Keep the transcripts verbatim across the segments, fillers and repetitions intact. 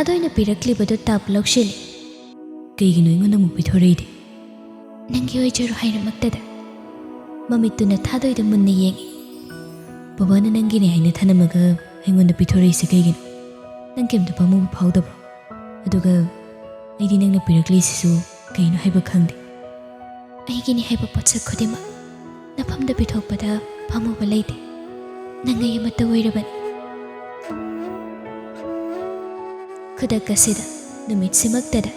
ꯊꯥꯗꯣꯏꯅ ꯄꯤꯔꯛꯂꯤꯕꯗꯨ ꯇꯞ ꯂꯧꯁꯤꯜꯂꯤ꯫ "ꯀꯩꯒꯤꯅꯣ ꯑꯩꯉꯣꯟꯗ ꯑꯃꯨꯛ ꯄꯤꯊꯣꯔꯛꯏꯗꯤ?" "ꯅꯪꯒꯤ ꯑꯣꯏꯖꯔꯣ" ꯍꯥꯏꯔꯝꯃꯛꯇꯗ ꯃꯃꯤꯠꯇꯨꯅ ꯊꯥꯗꯣꯏꯗ ꯃꯨꯟꯅ ꯌꯦꯡꯉꯤ꯫ "ꯕꯕꯥꯅ ꯅꯪꯒꯤꯅꯦ ꯍꯥꯏꯅ ꯊꯅꯝꯃꯒ ꯑꯩꯉꯣꯟꯗ ꯄꯤꯊꯣꯔꯛꯏꯁꯦ ꯀꯩꯒꯤꯅꯣ? ꯅꯪ ꯀꯩꯝꯇ ꯄꯥꯝꯃꯨꯕ ꯐꯥꯎꯗꯕ꯭ꯔꯣ? ꯑꯗꯨꯒ ꯑꯩꯗꯤ ꯅꯪꯅ ꯄꯤꯔꯛꯂꯤꯁꯤꯁꯨ ꯀꯩꯅꯣ ꯍꯥꯏꯕ ꯈꯪꯗꯦ꯫ ꯑꯩꯒꯤꯅꯤ ꯍꯥꯏꯕ ꯄꯣꯠꯁꯛ ꯈꯨꯗꯤꯡꯃꯛ ꯅꯐꯝꯗ ꯄꯤꯊꯣꯛꯄꯗ ꯄꯥꯝꯃꯨꯕ ꯂꯩꯇꯦ꯫ ꯅꯪ ꯑꯩ ꯑꯃꯠꯇ ꯑꯣꯏꯔꯕꯅꯤ꯫" ꯈꯨꯗꯛ ꯑꯁꯤꯗ, ꯅꯨꯃꯤꯠꯁꯤꯃꯛꯇꯗ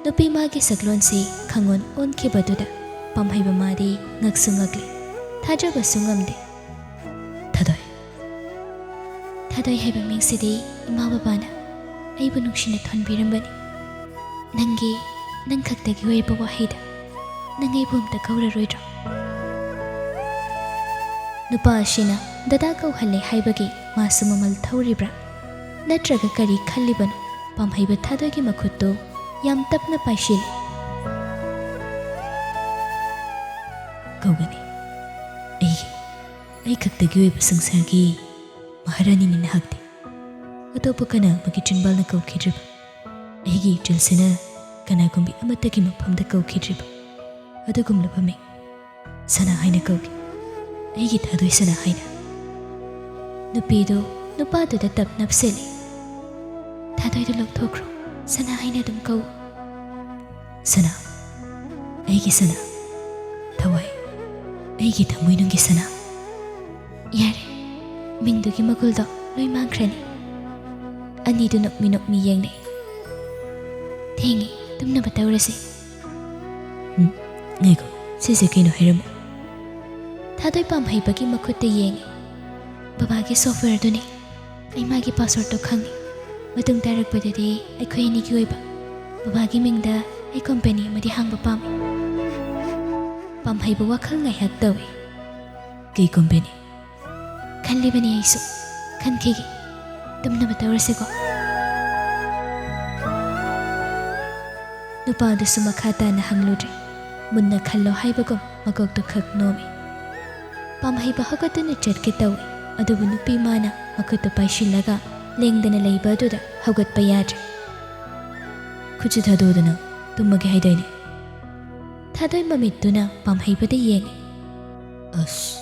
ꯅꯨꯄꯤ ꯃꯥꯒꯤ ꯁꯛꯂꯣꯟꯁꯤ ꯈꯪꯑꯣꯟ ꯑꯣꯟꯈꯤꯕꯗꯨꯗ ꯄꯥꯝꯍꯩꯕ ꯃꯥꯗꯤ ꯉꯛꯁꯨ ꯉꯛꯂꯤ, ꯊꯥꯖꯕꯁꯨ ꯉꯝꯗꯦ꯫ "ꯊꯥꯗꯣꯏ, ꯊꯥꯗꯣꯏ ꯍꯥꯏꯕ ꯃꯤꯡꯁꯤꯗꯤ ꯏꯃꯥ ꯕꯕꯥꯅ ꯑꯩꯕꯨ ꯅꯨꯡꯁꯤꯅ ꯊꯣꯟꯕꯤꯔꯝꯕꯅꯤ꯫ ꯅꯪꯒꯤ, ꯅꯪ ꯈꯛꯇꯒꯤ ꯑꯣꯏꯕ ꯋꯥꯍꯩꯗ ꯅꯪ ꯑꯩꯕꯨ ꯑꯝꯇ ꯀꯧꯔꯔꯣꯏꯗ꯭ꯔꯣ?" ꯅꯨꯄꯥ ꯑꯁꯤꯅ ꯗꯗꯥ ꯀꯧꯍꯜꯂꯦ ꯍꯥꯏꯕꯒꯤ ꯃꯥꯁꯨ ꯃꯃꯜ ꯊꯧꯔꯤꯕ꯭ꯔꯥ? ꯅꯠꯇ꯭ꯔꯒ ꯀꯔꯤ ꯈꯜꯂꯤꯕꯅꯣ? ꯄꯥꯝꯍꯩꯕ ꯊꯥꯗꯣꯏꯒꯤ ꯃꯈꯨꯠꯇꯨ ꯌꯥꯝ ꯇꯞꯅ ꯄꯥꯏꯁꯤꯜꯂꯤ꯫ "ꯀꯧꯒꯅꯤ꯫ ꯑꯩꯒꯤ, ꯑꯩ ꯈꯛꯇꯒꯤ ꯑꯣꯏꯕ ꯁꯪꯁꯥꯔꯒꯤ ꯃꯍꯥꯔꯥꯅꯤꯅꯤ ꯅꯍꯥꯛꯇꯤ꯫ ꯑꯇꯣꯞꯄ ꯀꯅꯥ ꯑꯃꯒꯤ ꯆꯤꯟꯕꯥꯜꯅ ꯀꯧꯈꯤꯗ꯭ꯔꯤꯕ? ꯑꯩꯒꯤ ꯏꯆꯜꯁꯤꯅ ꯀꯅꯥꯒꯨꯝꯕꯤ ꯑꯃꯠꯇꯒꯤ ꯃꯐꯝꯗ ꯀꯧꯈꯤꯗ꯭ꯔꯤꯕ? ꯑꯗꯨꯒꯨꯝꯂꯕ ꯃꯤꯡ ꯁꯅꯥ ꯍꯥꯏꯅ ꯀꯧꯒꯦ, ꯑꯩꯒꯤ ꯊꯥꯗꯣꯏ ꯁꯅꯥ ꯍꯥꯏꯅ꯫" ꯅꯨꯄꯤꯗꯨ ꯅꯨꯄꯥꯗꯨꯗ ꯇꯞ ꯅꯞꯁꯤꯜꯂꯤ꯫ "ꯊꯥꯗꯣꯏꯗꯨ ꯂꯧꯊꯣꯛꯈ꯭ꯔꯣ, ꯁꯅꯥ ꯍꯥꯏꯅ ꯑꯗꯨꯝ ꯀꯧ꯫" "ꯁꯅꯥ, ꯑꯩꯒꯤ ꯁꯅꯥ, ꯊꯋꯥꯏ, ꯑꯩꯒꯤ ꯊꯃꯣꯏꯅꯨꯡꯒꯤ ꯁꯅꯥ꯫" "ꯌꯥꯔꯦ, ꯃꯤꯡꯗꯨꯒꯤ ꯃꯒꯨꯜꯗꯣ ꯂꯣꯏ ꯃꯥꯡꯈ꯭ꯔꯅꯤ꯫" ꯑꯅꯤꯗꯨ ꯅꯣꯛꯃꯤ ꯅꯣꯛꯃꯤ ꯌꯦꯡꯅꯩ꯫ "ꯊꯦꯡꯉꯦ, ꯇꯨꯝꯅꯕ ꯇꯧꯔꯁꯤ꯫" "ꯎꯝ, ꯉꯥꯏꯈꯣ, ꯁꯤꯁꯦ ꯀꯩꯅꯣ ꯍꯥꯏꯔꯝꯃꯣ꯫" ꯊꯥꯗꯣꯏ ꯄꯥꯝꯍꯩꯕꯒꯤ ꯃꯈꯨꯠꯇ ꯌꯦꯡꯉꯤ꯫ "ꯕꯕꯥꯒꯤ softwareꯗꯨꯅꯤ꯫ ꯑꯩ ꯃꯥꯒꯤ passwordꯇꯣ ꯈꯪꯉꯤ꯫ ꯃꯇꯨꯡ ꯇꯥꯔꯛꯄꯗꯗꯤ ꯑꯩꯈꯣꯏ ꯑꯅꯤꯒꯤ ꯑꯣꯏꯕ ꯕꯕꯥꯒꯤ ꯃꯤꯡꯗ ꯑꯩ company ꯑꯃꯗꯤ ꯍꯥꯡꯕ ꯄꯥꯝꯃꯤ꯫" ꯄꯥꯝꯍꯩꯕ ꯋꯥꯈꯜ ꯉꯥꯏꯍꯥꯛ ꯇꯧꯏ꯫ "ꯀꯩ company?" "ꯈꯜꯂꯤꯕꯅꯤ ꯑꯩꯁꯨ꯫ ꯈꯟꯈꯤꯒꯦ꯫ ꯇꯨꯝꯅꯕ ꯇꯧꯔꯁꯤꯀꯣ?" ꯅꯨꯄꯥꯗꯨꯁꯨ ꯃꯈꯥ ꯇꯥꯅ ꯍꯪꯂꯨꯗ꯭ꯔꯦ꯫ ꯃꯨꯟꯅ ꯈꯜꯂꯣ ꯍꯥꯏꯕꯒꯨꯝ ꯃꯀꯣꯛꯇꯨ ꯈꯛ ꯅꯣꯝꯃꯤ꯫ ꯄꯥꯝꯍꯩꯕ ꯍꯧꯒꯠꯇꯨꯅ ꯆꯠꯀꯦ ꯇꯧꯏ, ꯑꯗꯨꯕꯨ ꯅꯨꯄꯤ ꯃꯥꯅ ꯃꯈꯨꯠꯇꯨ ꯄꯥꯏꯁꯤꯜꯂꯒ ꯂꯦꯡꯗꯅ ꯂꯩꯕ ꯑꯗꯨꯗ ꯍꯧꯒꯠꯄ ꯌꯥꯗ꯭ꯔꯦ꯫ ꯈꯨꯠꯁꯨ ꯊꯥꯗꯣꯛꯑꯗꯅ ꯇꯨꯝꯃꯒꯦ ꯍꯥꯏꯗꯥꯏꯅꯦ? ꯊꯥꯗꯣꯏ ꯃꯃꯤꯠꯇꯨꯅ ꯄꯥꯝꯍꯩꯕꯗ ꯌꯦꯡꯉꯤ꯫ ꯑꯁ,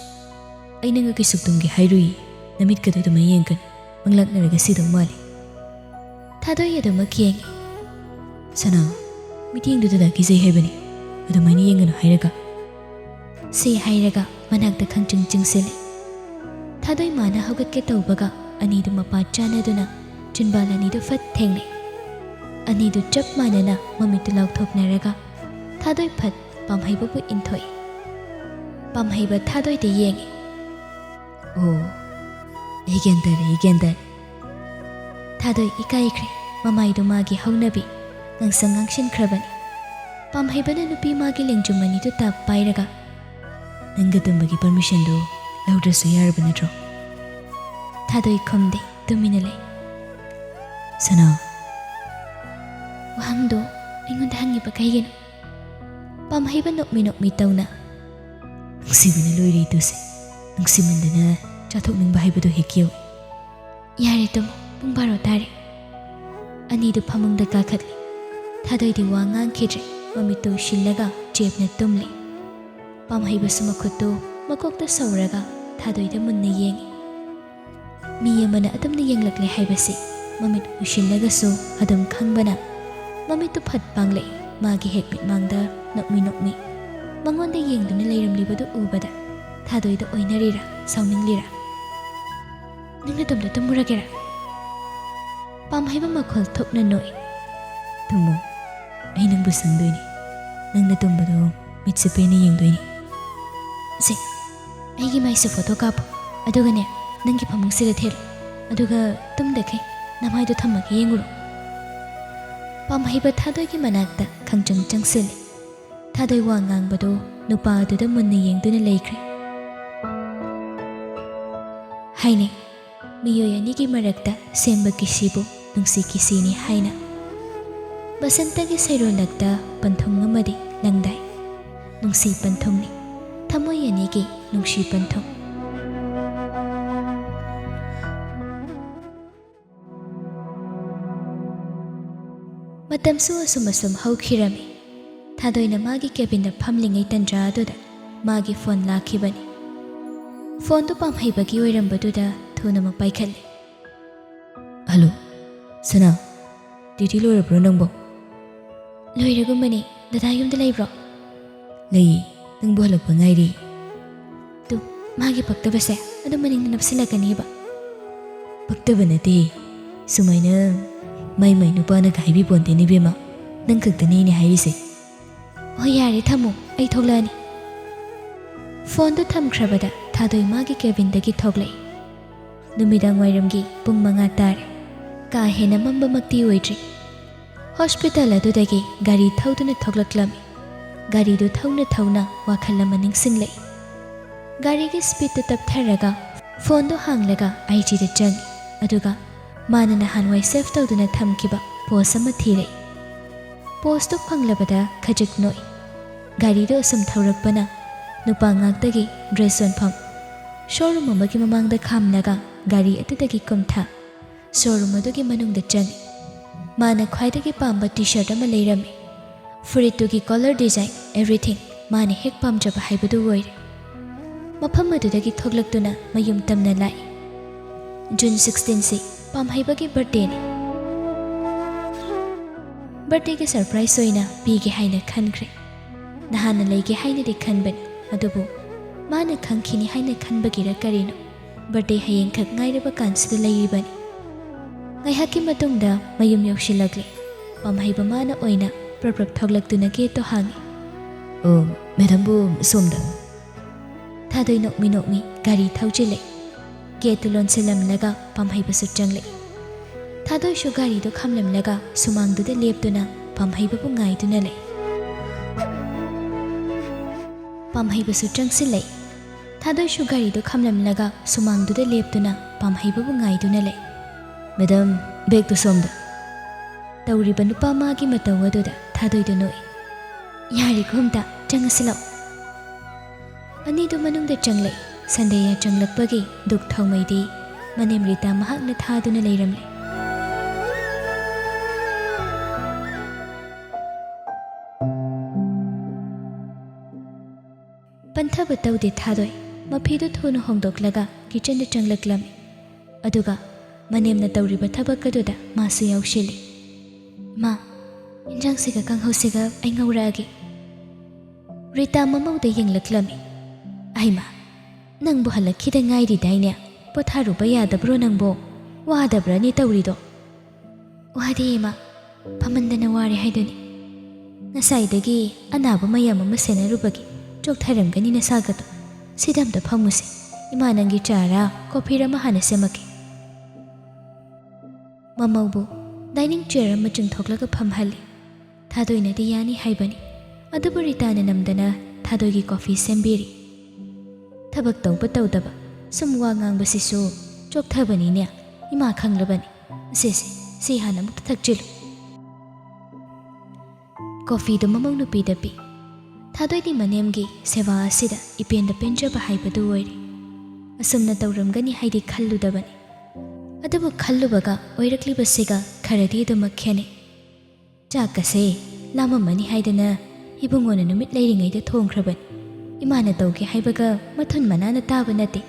ꯑꯩ ꯅꯪꯒ ꯀꯩꯁꯨ ꯇꯨꯝꯒꯦ ꯍꯥꯏꯔꯨꯏ, ꯅꯃꯤꯠꯀꯗꯣ ꯑꯗꯨꯃꯥꯏꯅ ꯌꯦꯡꯒꯅꯨ, ꯃꯪꯂꯥꯛꯅꯔꯒ ꯁꯤꯗꯧ ꯃꯥꯜꯂꯦ꯫ ꯊꯥꯗꯣꯏ ꯑꯗꯨꯃꯛ ꯌꯦꯡꯉꯤ꯫ ꯁꯅꯥ, ꯃꯤꯠꯌꯦꯡꯗꯨꯗ ꯀꯤꯖꯩ ꯍꯥꯏꯕꯅꯤ, ꯑꯗꯨꯃꯥꯏꯅ ꯌꯦꯡꯒꯅꯨ ꯍꯥꯏꯔꯒ꯫ ꯁꯤ ꯍꯥꯏꯔꯒ ꯃꯅꯥꯛꯇ ꯈꯪꯆꯤꯡ ꯆꯤꯡꯁꯤꯜꯂꯤ꯫ ꯊꯥꯗꯣꯏ ꯃꯥꯅ ꯍꯧꯒꯠꯀꯦ ꯇꯧꯕꯒ ꯑꯅꯤꯗꯨ ꯃꯄꯥ ꯆꯥꯟꯅꯗꯨꯅ ꯆꯤꯟꯕꯥꯜ ꯑꯅꯤꯗꯨ ꯐꯠ ꯊꯦꯡꯅꯩ꯫ ꯑꯅꯤꯗꯨ ꯆꯞ ꯃꯥꯟꯅꯅ ꯃꯃꯤꯠꯇꯨ ꯂꯥꯎꯊꯣꯛꯅꯔꯒ ꯊꯥꯗꯣꯏ ꯐꯠ ꯄꯥꯝꯍꯩꯕꯕꯨ ꯏꯟꯊꯣꯛꯏ꯫ ꯄꯥꯝꯍꯩꯕ ꯊꯥꯗꯣꯏꯗ ꯌꯦꯡꯉꯤ꯫ ꯑꯣ, ꯑꯩ ꯒ꯭ꯌꯥꯟ ꯇꯥꯔꯦ, ꯑꯩ ꯒ꯭ꯌꯥꯟ ꯇꯥꯔꯦ꯫ ꯊꯥꯗꯣꯏ ꯏꯀꯥꯏꯈ꯭ꯔꯦ꯫ ꯃꯃꯥꯏꯗꯨ ꯃꯥꯒꯤ ꯍꯧꯅꯕꯤ ꯉꯥꯡꯁꯪ ꯉꯥꯡꯁꯤꯟꯈ꯭ꯔꯕꯅꯤ꯫ ꯄꯥꯝꯍꯩꯕꯅ ꯅꯨꯄꯤ ꯃꯥꯒꯤ ꯂꯦꯡꯖꯨꯝ ꯑꯅꯤꯗꯨ ꯇꯥꯞ ꯄꯥꯏꯔꯒ, "ꯅꯪꯒ ꯇꯨꯝꯕꯒꯤ ꯄꯔꯃꯤꯁꯟꯗꯨ ꯂꯧꯗ꯭ꯔꯁꯨ ꯌꯥꯔꯕ ꯅꯠꯇ꯭ꯔꯣ?" ꯊꯥꯗꯣꯏ ꯈꯨꯝꯗꯦ, ꯇꯨꯃꯤꯟꯅ ꯂꯩ꯫ "ꯁꯅꯥ, ꯋꯥꯍꯪꯗꯣ ꯑꯩꯉꯣꯟꯗ ꯍꯪꯉꯤꯕ ꯀꯩꯒꯤꯅꯣ?" ꯄꯥꯝꯍꯩꯕ ꯅꯣꯛꯃꯤ ꯅꯣꯛꯃꯤ ꯇꯧꯅ, "ꯅꯨꯡꯁꯤꯕꯅ ꯂꯣꯏꯔꯦ ꯏꯇꯨꯁꯦ꯫ ꯅꯨꯡꯁꯤꯃꯟꯗꯅ ꯆꯥꯊꯣꯛꯅꯤꯡꯕ ꯍꯥꯏꯕꯗꯨ ꯍꯦꯛ ꯌꯧꯏ꯫" "ꯌꯥꯔꯦ, ꯇꯨꯝꯃꯣ, ꯄꯨꯡ ꯕꯥꯔꯣ ꯇꯥꯔꯦ꯫" ꯑꯅꯤꯗꯨ ꯐꯃꯨꯡꯗ ꯀꯥꯈꯠꯂꯤ꯫ ꯊꯥꯗꯣꯏꯗꯤ ꯋꯥ ꯉꯥꯡꯈꯤꯗ꯭ꯔꯦ, ꯃꯃꯤꯠꯇꯨ ꯎꯏꯁꯤꯜꯂꯒ ꯆꯦꯞꯅ ꯇꯨꯝꯂꯤ꯫ ꯄꯥꯝꯍꯩꯕꯁꯨ ꯃꯈꯨꯠꯇꯨ ꯃꯀꯣꯛꯇ ꯁꯧꯔꯒ ꯊꯥꯗꯣꯏꯗ ꯃꯨꯟꯅ ꯌꯦꯡꯉꯤ꯫ ꯃꯤ ꯑꯃꯅ ꯑꯗꯨꯝꯅ ꯌꯦꯡꯂꯛꯂꯦ ꯍꯥꯏꯕꯁꯤ ꯃꯃꯤꯠ ꯎꯏꯁꯤꯜꯂꯒꯁꯨ ꯑꯗꯨꯝ ꯈꯪꯕꯅ, ꯃꯃꯤꯠꯇꯨ ꯐꯠ ꯄꯥꯡꯂꯛꯏ꯫ ꯃꯥꯒꯤ ꯍꯦꯛ ꯃꯤꯠꯃꯥꯡꯗ ꯅꯣꯛꯃꯤ ꯅꯣꯛꯃꯤ ꯃꯉꯣꯟꯗ ꯌꯦꯡꯗꯨꯅ ꯂꯩꯔꯝꯂꯤꯕꯗꯨ ꯎꯕꯗ ꯊꯥꯗꯣꯏꯗ ꯑꯣꯏꯅꯔꯤꯔꯥ, ꯁꯥꯎꯅꯤꯡꯂꯤꯔꯥ? "ꯅꯪ ꯅꯇꯣꯝꯇ ꯇꯨꯝꯃꯨꯔꯒꯦꯔꯥ?" ꯄꯥꯝꯍꯩꯕ ꯃꯈꯣꯜ ꯊꯣꯛꯅ ꯅꯣꯛꯏ꯫ "ꯇꯨꯝꯃꯣ, ꯑꯩ ꯅꯪꯕꯨ ꯁꯪꯗꯣꯏꯅꯤ꯫ ꯅꯪꯅ ꯇꯨꯝꯕꯗꯣ ꯃꯤꯠꯁꯦ ꯄꯦꯟꯅ ꯌꯦꯡꯗꯣꯏꯅꯤ꯫" "ꯁꯦ, ꯑꯩꯒꯤ ꯃꯥꯏꯁꯦ ꯐꯣꯇꯣ ꯀꯥꯞꯄꯣ, ꯑꯗꯨꯒꯅꯦ, ꯅꯪꯒꯤ ꯐꯃꯨꯡꯁꯤꯗ ꯊꯦꯠꯂꯣ, ꯑꯗꯨꯒ ꯇꯨꯝꯗꯈꯩ ꯅꯃꯥꯏꯗꯣ ꯊꯝꯃꯒ ꯌꯦꯡꯉꯨꯔꯣ꯫" ꯄꯥꯝꯍꯩꯕ ꯊꯥꯗꯣꯏꯒꯤ ꯃꯅꯥꯛꯇ ꯈꯪꯆꯪ ꯆꯪꯁꯤꯜꯂꯤ꯫ ꯊꯥꯗꯣꯏ ꯋꯥ ꯉꯥꯡꯕꯗꯨ ꯅꯨꯄꯥ ꯑꯗꯨꯗ ꯃꯨꯟꯅ ꯌꯦꯡꯗꯨꯅ ꯂꯩꯈ꯭ꯔꯦ꯫ ꯍꯥꯏꯅꯩ, ꯃꯤꯑꯣꯏ ꯑꯅꯤꯒꯤ ꯃꯔꯛꯇ ꯁꯦꯝꯕ ꯀꯤꯁꯤꯕꯨ ꯅꯨꯡꯁꯤ ꯀꯤꯁꯤꯅꯤ ꯍꯥꯏꯅ꯫ ꯕꯁꯟꯇꯒꯤ ꯁꯩꯔꯣꯜꯂꯛꯇ ꯄꯟꯊꯨꯡ ꯑꯃꯗꯤ ꯂꯪꯗꯥꯏ꯫ ꯅꯨꯡꯁꯤ ꯄꯟꯊꯨꯡꯅꯤ, ꯊꯃꯣꯏ ꯑꯅꯤꯒꯤ ꯅꯨꯡꯁꯤ ꯄꯟꯊꯨꯡ꯫ ꯃꯇꯝꯁꯨ ꯑꯁꯨꯝ ꯑꯁꯨꯝ ꯍꯧꯈꯤꯔꯝꯃꯤ꯫ ꯊꯥꯗꯣꯏꯅ ꯃꯥꯒꯤ cabinꯗ ꯐꯝꯂꯤꯉꯩ ꯇꯟꯖꯥ ꯑꯗꯨꯗ ꯃꯥꯒꯤ phone ꯂꯥꯛꯈꯤꯕꯅꯤ꯫ Phoneꯗꯨ ꯄꯥꯝꯍꯩꯕꯒꯤ ꯑꯣꯏꯔꯝꯕꯗꯨꯗ ꯊꯨꯅꯃꯛ ꯄꯥꯏꯈꯠꯂꯦ꯫ "Hello, ꯁꯅꯥ, duty ꯂꯣꯏꯔꯕ꯭ꯔꯣ ꯅꯪꯕꯣ?" "ꯂꯣꯏꯔꯒꯨꯝꯕꯅꯦ꯫ ꯗꯗꯥ ꯌꯨꯝꯗ ꯂꯩꯕ꯭ꯔꯣ?" "ꯂꯩꯌꯦ꯫ ꯅꯪꯕꯨ ꯍꯜꯂꯛꯄ ꯉꯥꯏꯔꯤ꯫" ꯇꯨ, ꯃꯥꯒꯤ ꯄꯛꯇꯕꯁꯦ ꯑꯗꯨꯝ ꯃꯅꯤꯡꯗ ꯅꯞꯁꯤꯜꯂꯛꯀꯅꯤꯕ꯫ "ꯄꯛꯇꯕ ꯅꯠꯇꯦ꯫ ꯁꯨꯃꯥꯏꯅ ꯃꯥꯏ ꯃꯥꯏ ꯅꯨꯄꯥꯅꯒ ꯍꯥꯏꯕꯤꯄꯣꯟꯇꯦꯅꯦ ꯏꯕꯦꯝꯃ꯫ ꯅꯪ ꯈꯛꯇꯅꯦ ꯑꯩꯅ ꯍꯥꯏꯔꯤꯁꯦ꯫" "ꯍꯣꯏ, ꯌꯥꯔꯦ, ꯊꯝꯃꯣ, ꯑꯩ ꯊꯣꯛꯂꯛꯑꯅꯤ꯫" Phoneꯗꯨ ꯊꯝꯈ꯭ꯔꯕꯗ ꯊꯥꯗꯣꯏ ꯃꯥꯒꯤ cabinꯗꯒꯤ ꯊꯣꯛꯂꯛꯏ꯫ ꯅꯨꯃꯤꯗꯥꯡ ꯋꯥꯏꯔꯝꯒꯤ ꯄꯨꯡ ꯃꯉꯥ ꯇꯥꯔꯦ꯫ ꯀꯥ ꯍꯦꯟꯅ ꯃꯝꯕꯃꯛꯇꯤ ꯑꯣꯏꯗ꯭ꯔꯤ꯫ Hospital ꯑꯗꯨꯗꯒꯤ ꯒꯥꯔꯤ ꯊꯧꯗꯨꯅ ꯊꯣꯛꯂꯛꯂꯝꯃꯤ꯫ ꯒꯥꯔꯤꯗꯨ ꯊꯧꯅ ꯊꯧꯅ ꯋꯥꯈꯜ ꯑꯃ ꯅꯤꯡꯁꯤꯡꯂꯛꯏ꯫ ꯒꯥꯔꯤꯒꯤ speedꯇꯨ ꯇꯞꯊꯔꯒ phoneꯗꯨ ꯍꯥꯡꯂꯒ IGꯗ ꯆꯪꯉꯤ꯫ ꯑꯗꯨꯒ ꯃꯥꯅ ꯅꯍꯥꯟꯋꯥꯏ save ꯇꯧꯗꯨꯅ ꯊꯝꯈꯤꯕ post ꯑꯃ ꯊꯤꯔꯛꯏ꯫ Postꯇꯨ ꯐꯪꯂꯕꯗ ꯈꯖꯤꯛ ꯅꯣꯛꯏ꯫ ꯒꯥꯔꯤꯗꯨ ꯑꯁꯨꯝ ꯊꯧꯔꯛꯄꯅ ꯅꯨꯄꯥ ꯉꯥꯛꯇꯒꯤ dress ꯌꯣꯟꯐꯝ showroom ꯑꯃꯒꯤ ꯃꯃꯥꯡꯗ ꯈꯥꯝꯂꯒ ꯒꯥꯔꯤ ꯑꯗꯨꯗꯒꯤ ꯀꯨꯝꯊ showroom ꯑꯗꯨꯒꯤ ꯃꯅꯨꯡꯗ ꯆꯪꯉꯤ꯫ ꯃꯥꯅ ꯈ꯭ꯋꯥꯏꯗꯒꯤ ꯄꯥꯝꯕ T-shirt ꯑꯃ ꯂꯩꯔꯝꯃꯤ꯫ ꯐꯨꯔꯤꯠꯇꯨꯒꯤ colour, design, everything ꯃꯥꯅ ꯍꯦꯛ ꯄꯥꯝꯖꯕ ꯍꯥꯏꯕꯗꯨ ꯑꯣꯏꯔꯦ꯫ ꯃꯐꯝ ꯑꯗꯨꯗꯒꯤ ꯊꯣꯛꯂꯛꯇꯨꯅ ꯃꯌꯨꯝ ꯇꯝꯅ ꯂꯥꯛꯏ꯫ June sixteenꯁꯤ ꯄꯥꯝꯍꯩꯕꯒꯤ birthdayꯅꯤ꯫ Birthdayꯒꯤ surprise ꯑꯣꯏꯅ ꯄꯤꯒꯦ ꯍꯥꯏꯅ ꯈꯟꯈ꯭ꯔꯦ꯫ ꯅꯍꯥꯟꯅ ꯂꯩꯒꯦ ꯍꯥꯏꯅꯗꯤ ꯈꯟꯕꯅꯤ, ꯑꯗꯨꯕꯨ ꯃꯥꯅ ꯈꯪꯈꯤꯅꯤ ꯍꯥꯏꯅ ꯈꯟꯕꯒꯤꯔ ꯀꯔꯤꯅꯣ, birthday ꯍꯌꯦꯡꯈꯛ ꯉꯥꯏꯔꯕ ꯀꯥꯟꯁꯤꯗ ꯂꯩꯔꯤꯕꯅꯤ꯫ ꯉꯥꯏꯍꯥꯛꯀꯤ ꯃꯇꯨꯡꯗ ꯃꯌꯨꯝ ꯌꯧꯁꯤꯜꯂꯛꯂꯦ꯫ ꯄꯥꯝꯍꯩꯕ ꯃꯥꯅ ꯑꯣꯏꯅ ꯄ꯭ꯔꯞ ꯄ꯭ꯔꯞ ꯊꯣꯛꯂꯛꯇꯨꯅ gateꯇꯣ ꯍꯥꯡꯉꯤ꯫ "ꯑꯣ, madamꯕꯨ ꯁꯣꯝꯗ꯫" ꯊꯥꯗꯣꯏ ꯅꯣꯛꯃꯤ ꯅꯣꯛꯃꯤ ꯒꯥꯔꯤ ꯊꯧꯖꯤꯜꯂꯛꯏ꯫ Gateꯇꯨ ꯂꯣꯟꯁꯤꯜꯂꯝꯂꯒ ꯄꯥꯝꯍꯩꯕꯁꯨ ꯆꯪꯂꯛꯏ꯫ ꯊꯥꯗꯣꯏꯁꯨ ꯒꯥꯔꯤꯗꯨ ꯈꯥꯝꯂꯝꯂꯒ ꯁꯨꯃꯥꯡꯗꯨꯗ ꯂꯦꯞꯇꯨꯅ ꯄꯥꯝꯍꯩꯕꯕꯨ ꯉꯥꯏꯗꯨꯅ ꯂꯩ꯫ ꯄꯥꯝꯍꯩꯕꯁꯨ ꯆꯪꯁꯤꯜꯂꯛꯏ꯫ ꯊꯥꯗꯣꯏꯁꯨ ꯒꯥꯔꯤꯗꯨ ꯈꯥꯝꯂꯝꯂꯒ ꯁꯨꯃꯥꯡꯗꯨꯗ ꯂꯦꯞꯇꯨꯅ ꯄꯥꯝꯍꯩꯕꯕꯨ ꯉꯥꯏꯗꯨꯅ ꯂꯩ꯫ "Madam, bagꯇꯨ ꯁꯣꯝꯗ꯫" ꯇꯧꯔꯤꯕ ꯅꯨꯄꯥ ꯃꯥꯒꯤ ꯃꯇꯧ ꯑꯗꯨꯗ ꯊꯥꯗꯣꯏꯗꯨ ꯅꯣꯛꯏ꯫ "ꯌꯥꯔꯦꯀꯣ ꯑꯝꯇ, ꯆꯪꯉꯁꯤ ꯂꯥꯛꯑꯣ꯫" ꯑꯅꯤꯗꯨ ꯃꯅꯨꯡꯗ ꯆꯪꯂꯛꯏ꯫ ꯁꯟꯗꯦꯌꯥ ꯆꯪꯂꯛꯄꯒꯤ ꯗꯨꯛ ꯊꯥꯎꯃꯩꯗꯤ ꯃꯅꯦꯝ ꯔꯤꯇꯥ ꯃꯍꯥꯛꯅ ꯊꯥꯗꯨꯅ ꯂꯩꯔꯝꯂꯦ꯫ ꯄꯟꯊꯕ ꯇꯧꯗꯦ ꯊꯥꯗꯣꯏ꯫ ꯃꯐꯤꯗꯨ ꯊꯨꯅ ꯍꯣꯡꯗꯣꯛꯂꯒ ꯀꯤꯆꯟꯗ ꯆꯪꯂꯛꯂꯝꯃꯤ꯫ ꯑꯗꯨꯒ ꯃꯅꯦꯝꯅ ꯇꯧꯔꯤꯕ ꯊꯕꯛ ꯑꯗꯨꯗ ꯃꯥꯁꯨ ꯌꯥꯎꯁꯤꯜꯂꯤ꯫ "ꯃꯥ, ꯏꯟꯖꯥꯡꯁꯤꯒ ꯀꯥꯡꯍꯧꯁꯤꯒ ꯑꯩ ꯉꯧꯔꯛꯑꯒꯦ꯫" ꯔꯤꯇꯥ ꯃꯃꯧꯗ ꯌꯦꯡꯂꯛꯂꯝꯃꯤ꯫ "ꯑꯩꯃ, ꯅꯪꯕꯨ ꯍꯜꯂꯛꯈꯤꯗ ꯉꯥꯏꯔꯤꯗꯥꯏꯅꯦ? ꯄꯣꯊꯥꯔꯨꯕ ꯌꯥꯗꯕ꯭ꯔꯣ ꯅꯪꯕꯣ? ꯋꯥꯗꯕ꯭ꯔꯅꯦ ꯇꯧꯔꯤꯗꯣ?" "ꯋꯥꯗꯦ ꯏꯃꯥ, ꯐꯝꯃꯟꯗꯅ ꯋꯥꯔꯦ ꯍꯥꯏꯗꯨꯅꯤ꯫ ꯉꯁꯥꯏꯗꯒꯤ ꯑꯅꯥꯕ ꯃꯌꯥꯝ ꯑꯃ ꯁꯦꯟꯅꯔꯨꯕꯒꯤ ꯆꯣꯛꯊꯔꯝꯒꯅꯤ ꯅꯁꯥꯒꯗꯣ꯫ ꯁꯤꯗ ꯑꯝꯇ ꯐꯝꯃꯨꯁꯦ꯫ ꯏꯃꯥ ꯅꯪꯒꯤ ꯆꯥꯔ ꯀꯣꯐꯤꯔ ꯑꯃ ꯍꯥꯟꯅ ꯁꯦꯝꯃꯛꯀꯦ꯫" ꯃꯃꯧꯕꯨ ꯗꯥꯏꯅꯤꯡ ꯆꯤꯌꯔ ꯑꯃ ꯆꯤꯡꯊꯣꯛꯂꯒ ꯐꯝꯍꯜꯂꯤ꯫ ꯊꯥꯗꯣꯏꯅꯗꯤ ꯌꯥꯅꯤ ꯍꯥꯏꯕꯅꯤ, ꯑꯗꯨꯕꯨ ꯔꯤꯇꯥꯅ ꯅꯝꯗꯅ ꯊꯥꯗꯣꯏꯒꯤ ꯀꯣꯐꯤ ꯁꯦꯝꯕꯤꯔꯤ꯫ ꯊꯕꯛ ꯇꯧꯕ ꯇꯧꯗꯕ ꯁꯨꯝ ꯋꯥ ꯉꯥꯡꯕꯁꯤꯁꯨ ꯆꯣꯛꯊꯕꯅꯤꯅꯦ꯫ ꯏꯃꯥ ꯈꯪꯂꯕꯅꯤ꯫ "ꯁꯦ ꯁꯦ, ꯁꯤ ꯍꯥꯟꯅ ꯑꯃꯨꯛꯇ ꯊꯛꯆꯤꯜꯂꯨ꯫" ꯀꯣꯐꯤꯗꯨ ꯃꯃꯧ ꯅꯨꯄꯤꯗ ꯄꯤ꯫ ꯊꯥꯗꯣꯏꯗꯤ ꯃꯅꯦꯝꯒꯤ ꯁꯦꯕꯥ ꯑꯁꯤꯗ ꯏꯄꯦꯟꯗ ꯄꯦꯟꯖꯕ ꯍꯥꯏꯕꯗꯨ ꯑꯣꯏꯔꯦ꯫ ꯑꯁꯨꯝꯅ ꯇꯧꯔꯝꯒꯅꯤ ꯍꯥꯏꯗꯤ ꯈꯜꯂꯨꯗꯕꯅꯤ꯫ ꯑꯗꯨꯕꯨ ꯈꯜꯂꯨꯕꯒ ꯑꯣꯏꯔꯛꯂꯤꯕꯁꯤꯒ ꯈꯔꯗꯤ ꯑꯗꯨꯃꯛ ꯈꯦꯠꯅꯩ꯫ ꯆꯥꯛꯀꯁꯦ ꯂꯥꯝꯃꯝꯃꯅꯤ ꯍꯥꯏꯗꯅ ꯏꯕꯨꯡꯉꯣꯅ ꯅꯨꯃꯤꯠ ꯂꯩꯔꯤꯉꯩꯗ ꯊꯣꯡꯈ꯭ꯔꯕꯅꯤ꯫ ꯏꯃꯥꯅ ꯇꯧꯒꯦ ꯍꯥꯏꯕꯒ ꯃꯊꯨꯟ ꯃꯅꯥꯅ ꯇꯥꯕ ꯅꯠꯇꯦ꯫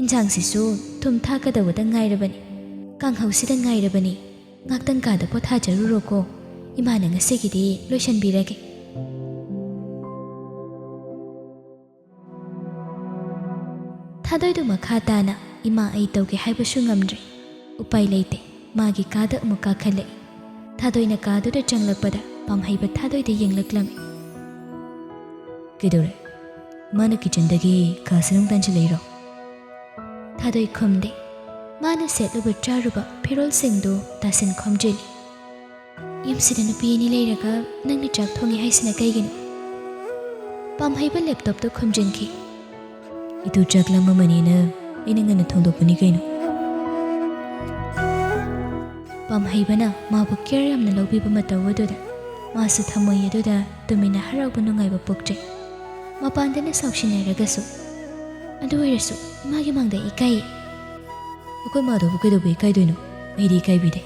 ꯏꯟꯁꯥꯡꯁꯤꯁꯨ ꯊꯨꯝ ꯊꯥꯛꯀꯗꯧꯕꯗ ꯉꯥꯏꯔꯕꯅꯤ꯫ ꯀꯥꯡꯍꯧꯁꯤꯗ ꯉꯥꯏꯔꯕꯅꯤ꯫ ꯉꯥꯛꯇꯪ ꯀꯥꯗ ꯄꯣꯊꯥꯖꯔꯨꯔꯣꯀꯣ꯫ ꯏꯃꯥꯅ ꯉꯁꯤꯒꯤꯗꯤ ꯂꯣꯏꯁꯟꯕꯤꯔꯒꯦ꯫ ꯊꯥꯗꯣꯏꯗꯨ ꯃꯈꯥ ꯇꯥꯅ "ꯏꯃꯥ, ꯑꯩ ꯇꯧꯒꯦ" ꯍꯥꯏꯕꯁꯨ ꯉꯝꯗ꯭ꯔꯦ꯫ ꯎꯄꯥꯏ ꯂꯩꯇꯦ꯫ ꯃꯥꯒꯤ ꯀꯥꯗ ꯑꯃꯨꯛ ꯀꯥꯈꯠꯂꯛꯏ꯫ ꯊꯥꯗꯣꯏꯅ ꯀꯥꯗꯨꯗ ꯆꯪꯂꯛꯄꯗ ꯄꯥꯝꯍꯩꯕ ꯊꯥꯗꯣꯏꯗ ꯌꯦꯡꯂꯛꯂꯝꯃꯤ꯫ "ꯀꯩꯗꯧꯔꯦ? ꯃꯥꯅ ꯀꯤꯆꯟꯗꯒꯤ ꯀꯥꯁꯤꯗ ꯑꯃꯨꯛ ꯇꯥꯟꯁꯤꯜꯂꯛꯏꯔꯣ?" ꯊꯥꯗꯣꯏ ꯈꯨꯝꯗꯦ꯫ ꯃꯥꯅ ꯁꯦꯠꯂꯨꯕ ꯆꯥꯔꯨꯕ ꯐꯤꯔꯣꯜꯁꯤꯡꯗꯨ ꯇꯥꯁꯤꯟ ꯈꯣꯝꯖꯤꯜꯂꯤ꯫ "ꯌꯨꯝꯁꯤꯗ ꯅꯨꯄꯤ ꯑꯅꯤ ꯂꯩꯔꯒ ꯅꯪꯅ ꯆꯥꯛ ꯊꯣꯡꯉꯤ ꯍꯥꯏꯁꯤꯅ ꯀꯩꯒꯤꯅꯣ?" ꯄꯥꯝꯍꯩꯕ ꯂꯦꯞꯇꯣꯞꯇꯨ ꯈꯨꯝꯖꯤꯟꯈꯤ꯫ "ꯏꯇꯨ ꯆꯥꯛ ꯂꯥꯝꯃꯝꯃꯅꯤꯅ ꯑꯩꯅ ꯉꯟꯅ ꯊꯣꯡꯗꯣꯛꯄꯅꯤ ꯀꯩꯅꯣ꯫" ꯄꯥꯝꯍꯩꯕꯅ ꯃꯥꯕꯨ ꯀꯦꯌꯔ ꯌꯥꯝꯅ ꯂꯧꯕꯤꯕ ꯃꯇꯧ ꯑꯗꯨꯗ ꯃꯥꯁꯨ ꯊꯃꯣꯏ ꯑꯗꯨꯗ ꯇꯨꯃꯤꯟꯅ ꯍꯔꯥꯎꯕ ꯅꯨꯡꯉꯥꯏꯕ ꯄꯣꯛꯆꯩ꯫ ꯃꯄꯥꯟꯗꯅ ꯁꯥꯎꯁꯤꯟꯅꯔꯒꯁꯨ, "ꯑꯗꯨ ꯑꯣꯏꯔꯁꯨ ꯏꯃꯥꯒꯤ ꯃꯥꯡꯗ ꯏꯀꯥꯏꯌꯦ꯫" "ꯑꯩꯈꯣꯏ ꯃꯥꯗꯕꯨ ꯀꯩꯗꯧꯕ ꯏꯀꯥꯏꯗꯣꯏꯅꯣ? ꯑꯩꯗꯤ ꯏꯀꯥꯏꯕꯤꯗꯦ꯫"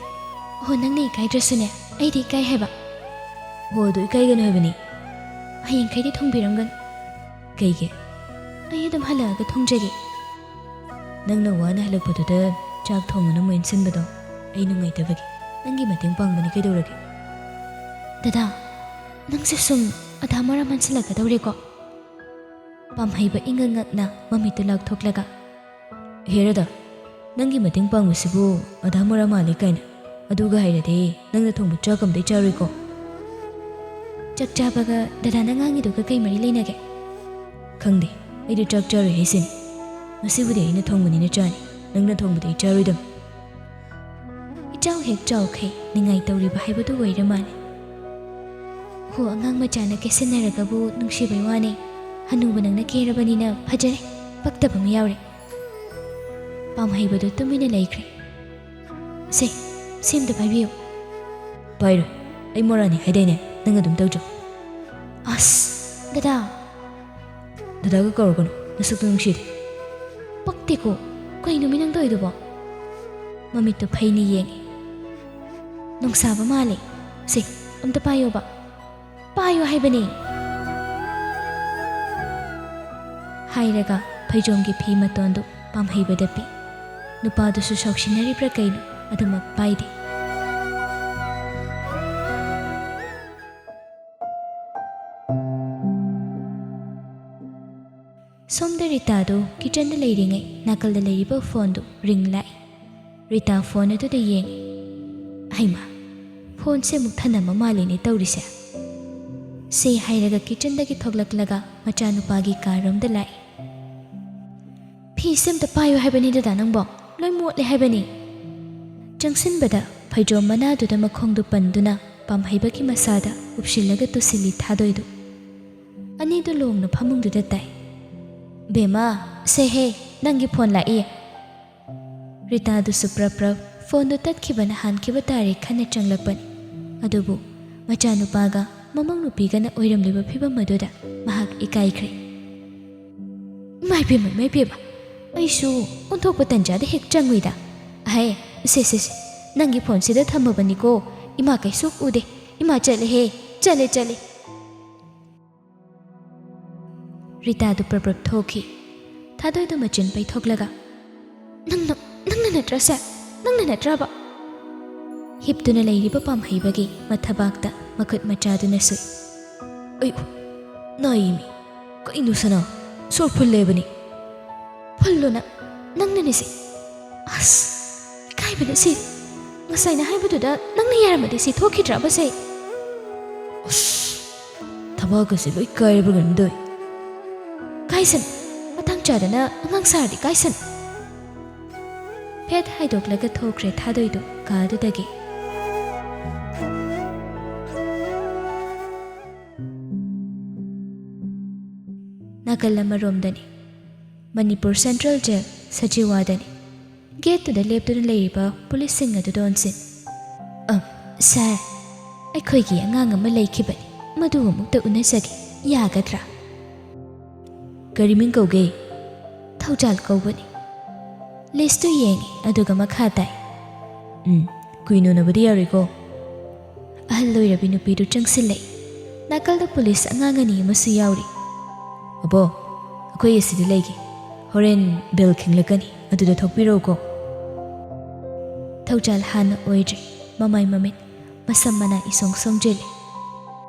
"ꯑꯣꯍꯣ, ꯅꯪꯅ ꯏꯀꯥꯏꯗ꯭ꯔꯁꯨꯅꯦ, ꯑꯩꯗꯤ ꯏꯀꯥꯏ ꯍꯥꯏꯕ꯫" "ꯑꯣꯍꯣ, ꯑꯗꯨ ꯏꯀꯥꯏꯒꯅꯨ ꯍꯥꯏꯕꯅꯤ꯫" "ꯍꯌꯦꯡꯈꯩꯗꯤ ꯊꯣꯡꯕꯤꯔꯝꯒꯅꯨ꯫" "ꯀꯩꯒꯤ?" "ꯑꯩ ꯑꯗꯨꯝ ꯍꯜꯂꯛꯑꯒ ꯊꯣꯡꯖꯒꯦ꯫ ꯅꯪꯅ ꯋꯥꯅ ꯍꯜꯂꯛꯄꯗꯨꯗ ꯆꯥꯛ ꯊꯣꯡꯉꯅꯨ ꯃꯣꯏ ꯏꯟꯁꯤꯟꯕꯗꯣ ꯑꯩ ꯅꯨꯡꯉꯥꯏꯇꯕꯒꯤ꯫ ꯅꯪꯒꯤ ꯃꯇꯦꯡ ꯄꯥꯡꯕꯅꯤ, ꯀꯩꯗꯧꯔꯒꯦ?" "ꯗꯗꯥ, ꯅꯪꯁꯦ ꯁꯨꯝ ꯑꯙꯥ ꯃꯣꯔꯥ ꯃꯥꯟꯁꯤꯜꯂꯛꯀꯗꯧꯔꯦꯀꯣ?" ꯄꯥꯝꯍꯩꯕ ꯏꯉꯛ ꯉꯛꯅ ꯃꯃꯤꯠꯇꯨ ꯂꯥꯎꯊꯣꯛꯂꯒ, "ꯍꯦ ꯔꯥꯙꯥ, ꯅꯪꯒꯤ ꯃꯇꯦꯡ ꯄꯥꯡꯕꯁꯤꯕꯨ ꯑꯙꯥ ꯃꯣꯔꯥ ꯃꯥꯜꯂꯦ ꯀꯥꯏꯅ? ꯑꯗꯨꯒ ꯍꯥꯏꯔꯗꯤ ꯅꯪꯅ ꯊꯣꯡꯕ ꯆꯥꯛ ꯑꯝꯇ ꯆꯥꯔꯣꯏꯀꯣ?" "ꯆꯥꯛ ꯆꯥꯕꯒ ꯗꯗꯥꯅ ꯉꯥꯡꯉꯤꯗꯨꯒ ꯀꯩ ꯃꯔꯤ ꯂꯩꯅꯒꯦ?" "ꯈꯪꯗꯦ, ꯑꯩꯗꯤ ꯆꯥꯛ ꯆꯥꯔꯣꯏ ꯍꯥꯏꯁꯤꯅꯤ꯫ ꯉꯁꯤꯕꯨꯗꯤ ꯑꯩꯅ ꯊꯣꯡꯕꯅꯤꯅ ꯆꯥꯅꯤ, ꯅꯪꯅ ꯊꯣꯡꯕꯗꯤ ꯑꯩ ꯆꯥꯔꯣꯏꯗꯕꯅꯤ꯫" ꯏꯆꯥꯎ ꯍꯦꯛ ꯆꯥꯎꯈꯩ ꯅꯤꯡꯉꯥꯏ ꯇꯧꯔꯤꯕ ꯍꯥꯏꯕꯗꯨ ꯑꯣꯏꯔ ꯃꯥꯜꯂꯦ꯫ "ꯍꯣ, ꯑꯉꯥꯡ ꯃꯆꯥꯅ ꯀꯦꯁꯟꯅꯔꯒꯕꯨ ꯅꯨꯡꯁꯤꯕꯩ ꯋꯥꯅꯦ꯫ ꯍꯅꯨꯕ ꯅꯪꯅ ꯀꯦꯔꯕꯅꯤꯅ ꯐꯖꯔꯦ, ꯄꯛꯇꯕ ꯑꯃ ꯌꯥꯎꯔꯦ꯫" ꯄꯥꯝꯍꯩꯕꯗꯨ ꯇꯨꯃꯤꯟꯅ ꯂꯩꯈ꯭ꯔꯦ꯫ "ꯁꯦ, ꯁꯤ ꯑꯝꯇ ꯄꯥꯏꯕꯤꯌꯨ꯫" "ꯄꯥꯏꯔꯣꯏ, ꯑꯩ ꯃꯣꯔꯥꯅꯤ ꯍꯥꯏꯗꯥꯏꯅꯦ, ꯅꯪ ꯑꯗꯨꯝ ꯇꯧꯖꯧ꯫" "ꯑꯁ, ꯗꯗꯥ!" "ꯗꯗꯥꯒ ꯀꯧꯔꯛꯀꯅꯨ, ꯅꯁꯛꯇꯨ ꯅꯨꯡꯁꯤꯗꯦ꯫" "ꯄꯛꯇꯦꯀꯣ, ꯀꯩꯅꯣꯃꯤ ꯅꯪ ꯇꯧꯔꯤꯗꯨꯕꯣ?" ꯃꯃꯤꯠꯇꯨ ꯐꯩꯅ ꯌꯦꯡꯉꯤ꯫ "ꯅꯨꯡꯁꯥꯕ ꯃꯥꯜꯂꯦ꯫ ꯁꯦ, ꯑꯝꯇ ꯄꯥꯏꯌꯣꯕ꯫ ꯄꯥꯏꯌꯣ ꯍꯥꯏꯕꯅꯦ!" ꯍꯥꯏꯔꯒ ꯐꯩꯖꯣꯝꯒꯤ ꯐꯤ ꯃꯇꯣꯟꯗꯨ ꯄꯥꯝꯍꯩꯕꯗ ꯄꯤ꯫ ꯅꯨꯄꯥꯗꯨꯁꯨ ꯁꯥꯎꯁꯤꯟꯅꯔꯤꯕ꯭ꯔꯥ ꯀꯩꯅꯣ, ꯑꯗꯨꯃꯛ ꯄꯥꯏꯗꯦ꯫ ꯁꯣꯝꯗ ꯔꯤꯇꯥꯗꯨ ꯀꯤꯆꯟꯗ ꯂꯩꯔꯤꯉꯩ ꯅꯥꯀꯜꯗ ꯂꯩꯔꯤꯕ ꯐꯣꯟꯗꯨ ꯔꯤꯡ ꯂꯥꯛꯏ꯫ ꯔꯤꯇꯥ ꯐꯣꯟ ꯑꯗꯨꯗ ꯌꯦꯡꯉꯤ꯫ "ꯍꯩꯃꯥ, ꯐꯣꯟꯁꯦ ꯑꯃꯨꯛ ꯊꯅꯝꯃ ꯃꯥꯜꯂꯤꯅꯦ ꯇꯧꯔꯤꯁꯦ꯫" ꯁꯤ ꯍꯥꯏꯔꯒ ꯀꯤꯆꯟꯗꯒꯤ ꯊꯣꯛꯂꯛꯂꯒ ꯃꯆꯥꯅꯨꯄꯥꯒꯤ ꯀꯥꯔꯣꯝꯗ ꯂꯥꯛꯏ꯫ "ꯐꯤꯁꯦ ꯑꯝꯇ ꯄꯥꯏꯌꯨ ꯍꯥꯏꯕꯅꯤ ꯗꯗꯥ ꯅꯪꯕꯣ, ꯂꯣꯏ ꯃꯣꯠꯂꯦ ꯍꯥꯏꯕꯅꯤ꯫" ꯆꯪꯁꯤꯟꯕꯗ ꯐꯩꯖꯣꯝ ꯃꯅꯥꯗꯨꯗ ꯃꯈꯣꯡꯗꯨ ꯄꯟꯗꯨꯅ ꯄꯥꯝꯍꯩꯕꯒꯤ ꯃꯁꯥꯗ ꯎꯞꯁꯤꯜꯂꯒ ꯇꯨꯁꯤꯜꯂꯤ ꯊꯥꯗꯣꯏꯗꯨ꯫ ꯑꯅꯤꯗꯨ ꯂꯣꯡꯅ ꯐꯃꯨꯡꯗꯨꯗ ꯇꯥꯏ꯫ "ꯕꯦꯝꯃ, ꯁꯦ ꯍꯦ, ꯅꯪꯒꯤ ꯐꯣꯟ ꯂꯥꯛꯏ꯫" ꯔꯤꯇꯥꯗꯨꯁꯨ ꯄ꯭ꯔꯞ ꯄ꯭ꯔꯞ ꯐꯣꯟꯗꯨ ꯇꯠꯈꯤꯕꯅ ꯍꯥꯟꯈꯤꯕ ꯇꯥꯔꯦ ꯈꯟꯅ ꯆꯪꯂꯛꯄꯅꯤ꯫ ꯑꯗꯨꯕꯨ ꯃꯆꯥꯅꯨꯄꯥꯒ ꯃꯃꯧ ꯅꯨꯄꯤꯒꯅ ꯑꯣꯏꯔꯝꯂꯤꯕ ꯐꯤꯕꯝ ꯑꯗꯨꯗ ꯃꯍꯥꯛ ꯏꯀꯥꯏꯈ꯭ꯔꯦ꯫ "ꯏꯃꯥꯏ ꯄꯦꯝꯃ, ꯏꯃꯥꯏ ꯄꯦꯝꯃ, ꯑꯩꯁꯨ ꯑꯣꯟꯊꯣꯛꯄ ꯇꯟꯖꯥꯗ ꯍꯦꯛ ꯆꯪꯉꯨꯏꯗ꯫ ꯑꯍꯦ, ꯁꯦ, ꯁꯦ, ꯁꯦ, ꯅꯪꯒꯤ ꯐꯣꯟꯁꯤꯗ ꯊꯝꯃꯕꯅꯤꯀꯣ꯫ ꯏꯃꯥ ꯀꯩꯁꯨ ꯎꯗꯦ꯫ ꯏꯃꯥ ꯆꯠꯂꯦꯍꯦ, ꯆꯠꯂꯦ, ꯆꯠꯂꯦ꯫" ꯔꯤꯇꯥꯗꯨ ꯄ꯭ꯔꯞ ꯄ꯭ꯔꯞ ꯊꯣꯛꯈꯤ꯫ ꯊꯥꯗꯣꯏꯗꯨ ꯃꯆꯤꯟ ꯄꯩꯊꯣꯛꯂꯒ, "ꯅꯪꯅ, ꯅꯪꯅ ꯅꯠꯇ꯭ꯔꯥ ꯁꯦ? ꯅꯪꯅ ꯅꯠꯇ꯭ꯔꯕ?" ꯍꯤꯞꯇꯨꯅ ꯂꯩꯔꯤꯕ ꯄꯥꯝꯍꯩꯕꯒꯤ ꯃꯊꯕꯥꯛꯇ ꯃꯈꯨꯠ ꯃꯆꯥꯗꯨꯅ ꯁꯨꯏ꯫ "ꯑꯩ, ꯅꯥꯏꯃꯤ, ꯀꯩꯅꯣ ꯁꯅꯥ? ꯁꯣꯔ ꯐꯨꯜꯂꯦꯕꯅꯤ꯫ ꯐꯨꯜꯂꯣꯅ, ꯅꯪꯅꯅꯤ ꯁꯤ꯫ ꯑꯁ, ꯏꯀꯥꯏꯕꯅ ꯁꯤ꯫ ꯉꯁꯥꯏꯅ ꯍꯥꯏꯕꯗꯨꯗ ꯅꯪꯅ ꯌꯥꯔꯝꯃꯗꯤ ꯁꯤ ꯊꯣꯛꯈꯤꯗ꯭ꯔꯕ ꯁꯦ?" ꯑꯁ, ꯊꯕꯥꯛꯀꯁꯦ ꯂꯣꯏ ꯀꯥꯏꯔꯕ ꯀꯩꯅꯣꯝ ꯇꯧꯏ꯫ "ꯀꯥꯏꯁꯟ, ꯃꯇꯥꯡ ꯆꯥꯗꯅ ꯑꯉꯥꯡ ꯁꯥꯔꯗꯤ ꯀꯥꯏꯁꯟ꯫" ꯐꯦꯠ ꯍꯥꯏꯗꯣꯛꯂꯒ ꯊꯣꯛꯈ꯭ꯔꯦ ꯊꯥꯗꯣꯏꯗꯨ ꯀꯥꯗꯨꯗꯒꯤ꯫ ꯅꯥꯀꯜ ꯑꯃꯔꯣꯝꯗꯅꯤ꯫ ꯃꯅꯤꯄꯨꯔ ꯁꯦꯟꯇ꯭ꯔꯦꯜ ꯖꯦꯜ ꯁꯆꯤꯋꯥꯗꯅꯤ꯫ ꯒꯦꯠꯇꯨꯗ ꯂꯦꯞꯇꯨꯅ ꯂꯩꯔꯤꯕ ꯄꯨꯂꯤꯁꯁꯤꯡ ꯑꯗꯨꯗ ꯑꯣꯟꯁꯤꯟ꯫ "ꯑꯝ, ꯁꯥꯔ, ꯑꯩꯈꯣꯏꯒꯤ ꯑꯉꯥꯡ ꯑꯃ ꯂꯩꯈꯤꯕꯅꯤ, ꯃꯗꯨ ꯑꯃꯨꯛꯇ ꯎꯅꯖꯒꯦ, ꯌꯥꯒꯗ꯭ꯔꯥ?" "ꯀꯔꯤ ꯃꯤꯡ ꯀꯧꯒꯦ?" "ꯊꯧꯖꯥꯜ ꯀꯧꯕꯅꯤ꯫" ꯂꯤꯁꯇꯨ ꯌꯦꯡꯉꯤ, ꯑꯗꯨꯒ ꯃꯈꯥ ꯇꯥꯏ꯫ "ꯎꯝ, ꯀꯨꯏꯅ ꯎꯅꯕꯗꯤ ꯌꯥꯔꯣꯏꯀꯣ꯫" ꯑꯍꯜ ꯑꯣꯏꯔꯕꯤ ꯅꯨꯄꯤꯗꯨ ꯆꯪꯁꯤꯜꯂꯛꯏ꯫ ꯅꯥꯀꯜꯗ ꯄꯨꯂꯤꯁ ꯑꯉꯥꯡ ꯑꯅꯤ ꯑꯃꯁꯨ ꯌꯥꯎꯔꯤ꯫ "ꯑꯕꯣ, ꯑꯩꯈꯣꯏ ꯑꯁꯤꯗ ꯂꯩꯒꯦ꯫ ꯍꯣꯔꯦꯟ ꯕꯦꯜ ꯈꯤꯡꯂꯛꯀꯅꯤ, ꯑꯗꯨꯗ ꯊꯣꯛꯄꯤꯔꯛꯎꯀꯣ꯫" ꯊꯧꯖꯥꯜ ꯍꯥꯟꯅ ꯑꯣꯏꯗ꯭ꯔꯤ꯫ ꯃꯃꯥꯏ ꯃꯃꯤꯠ, ꯃꯁꯝ ꯃꯅꯥ ꯏꯁꯣꯡ ꯁꯣꯡꯖꯤꯜꯂꯤ꯫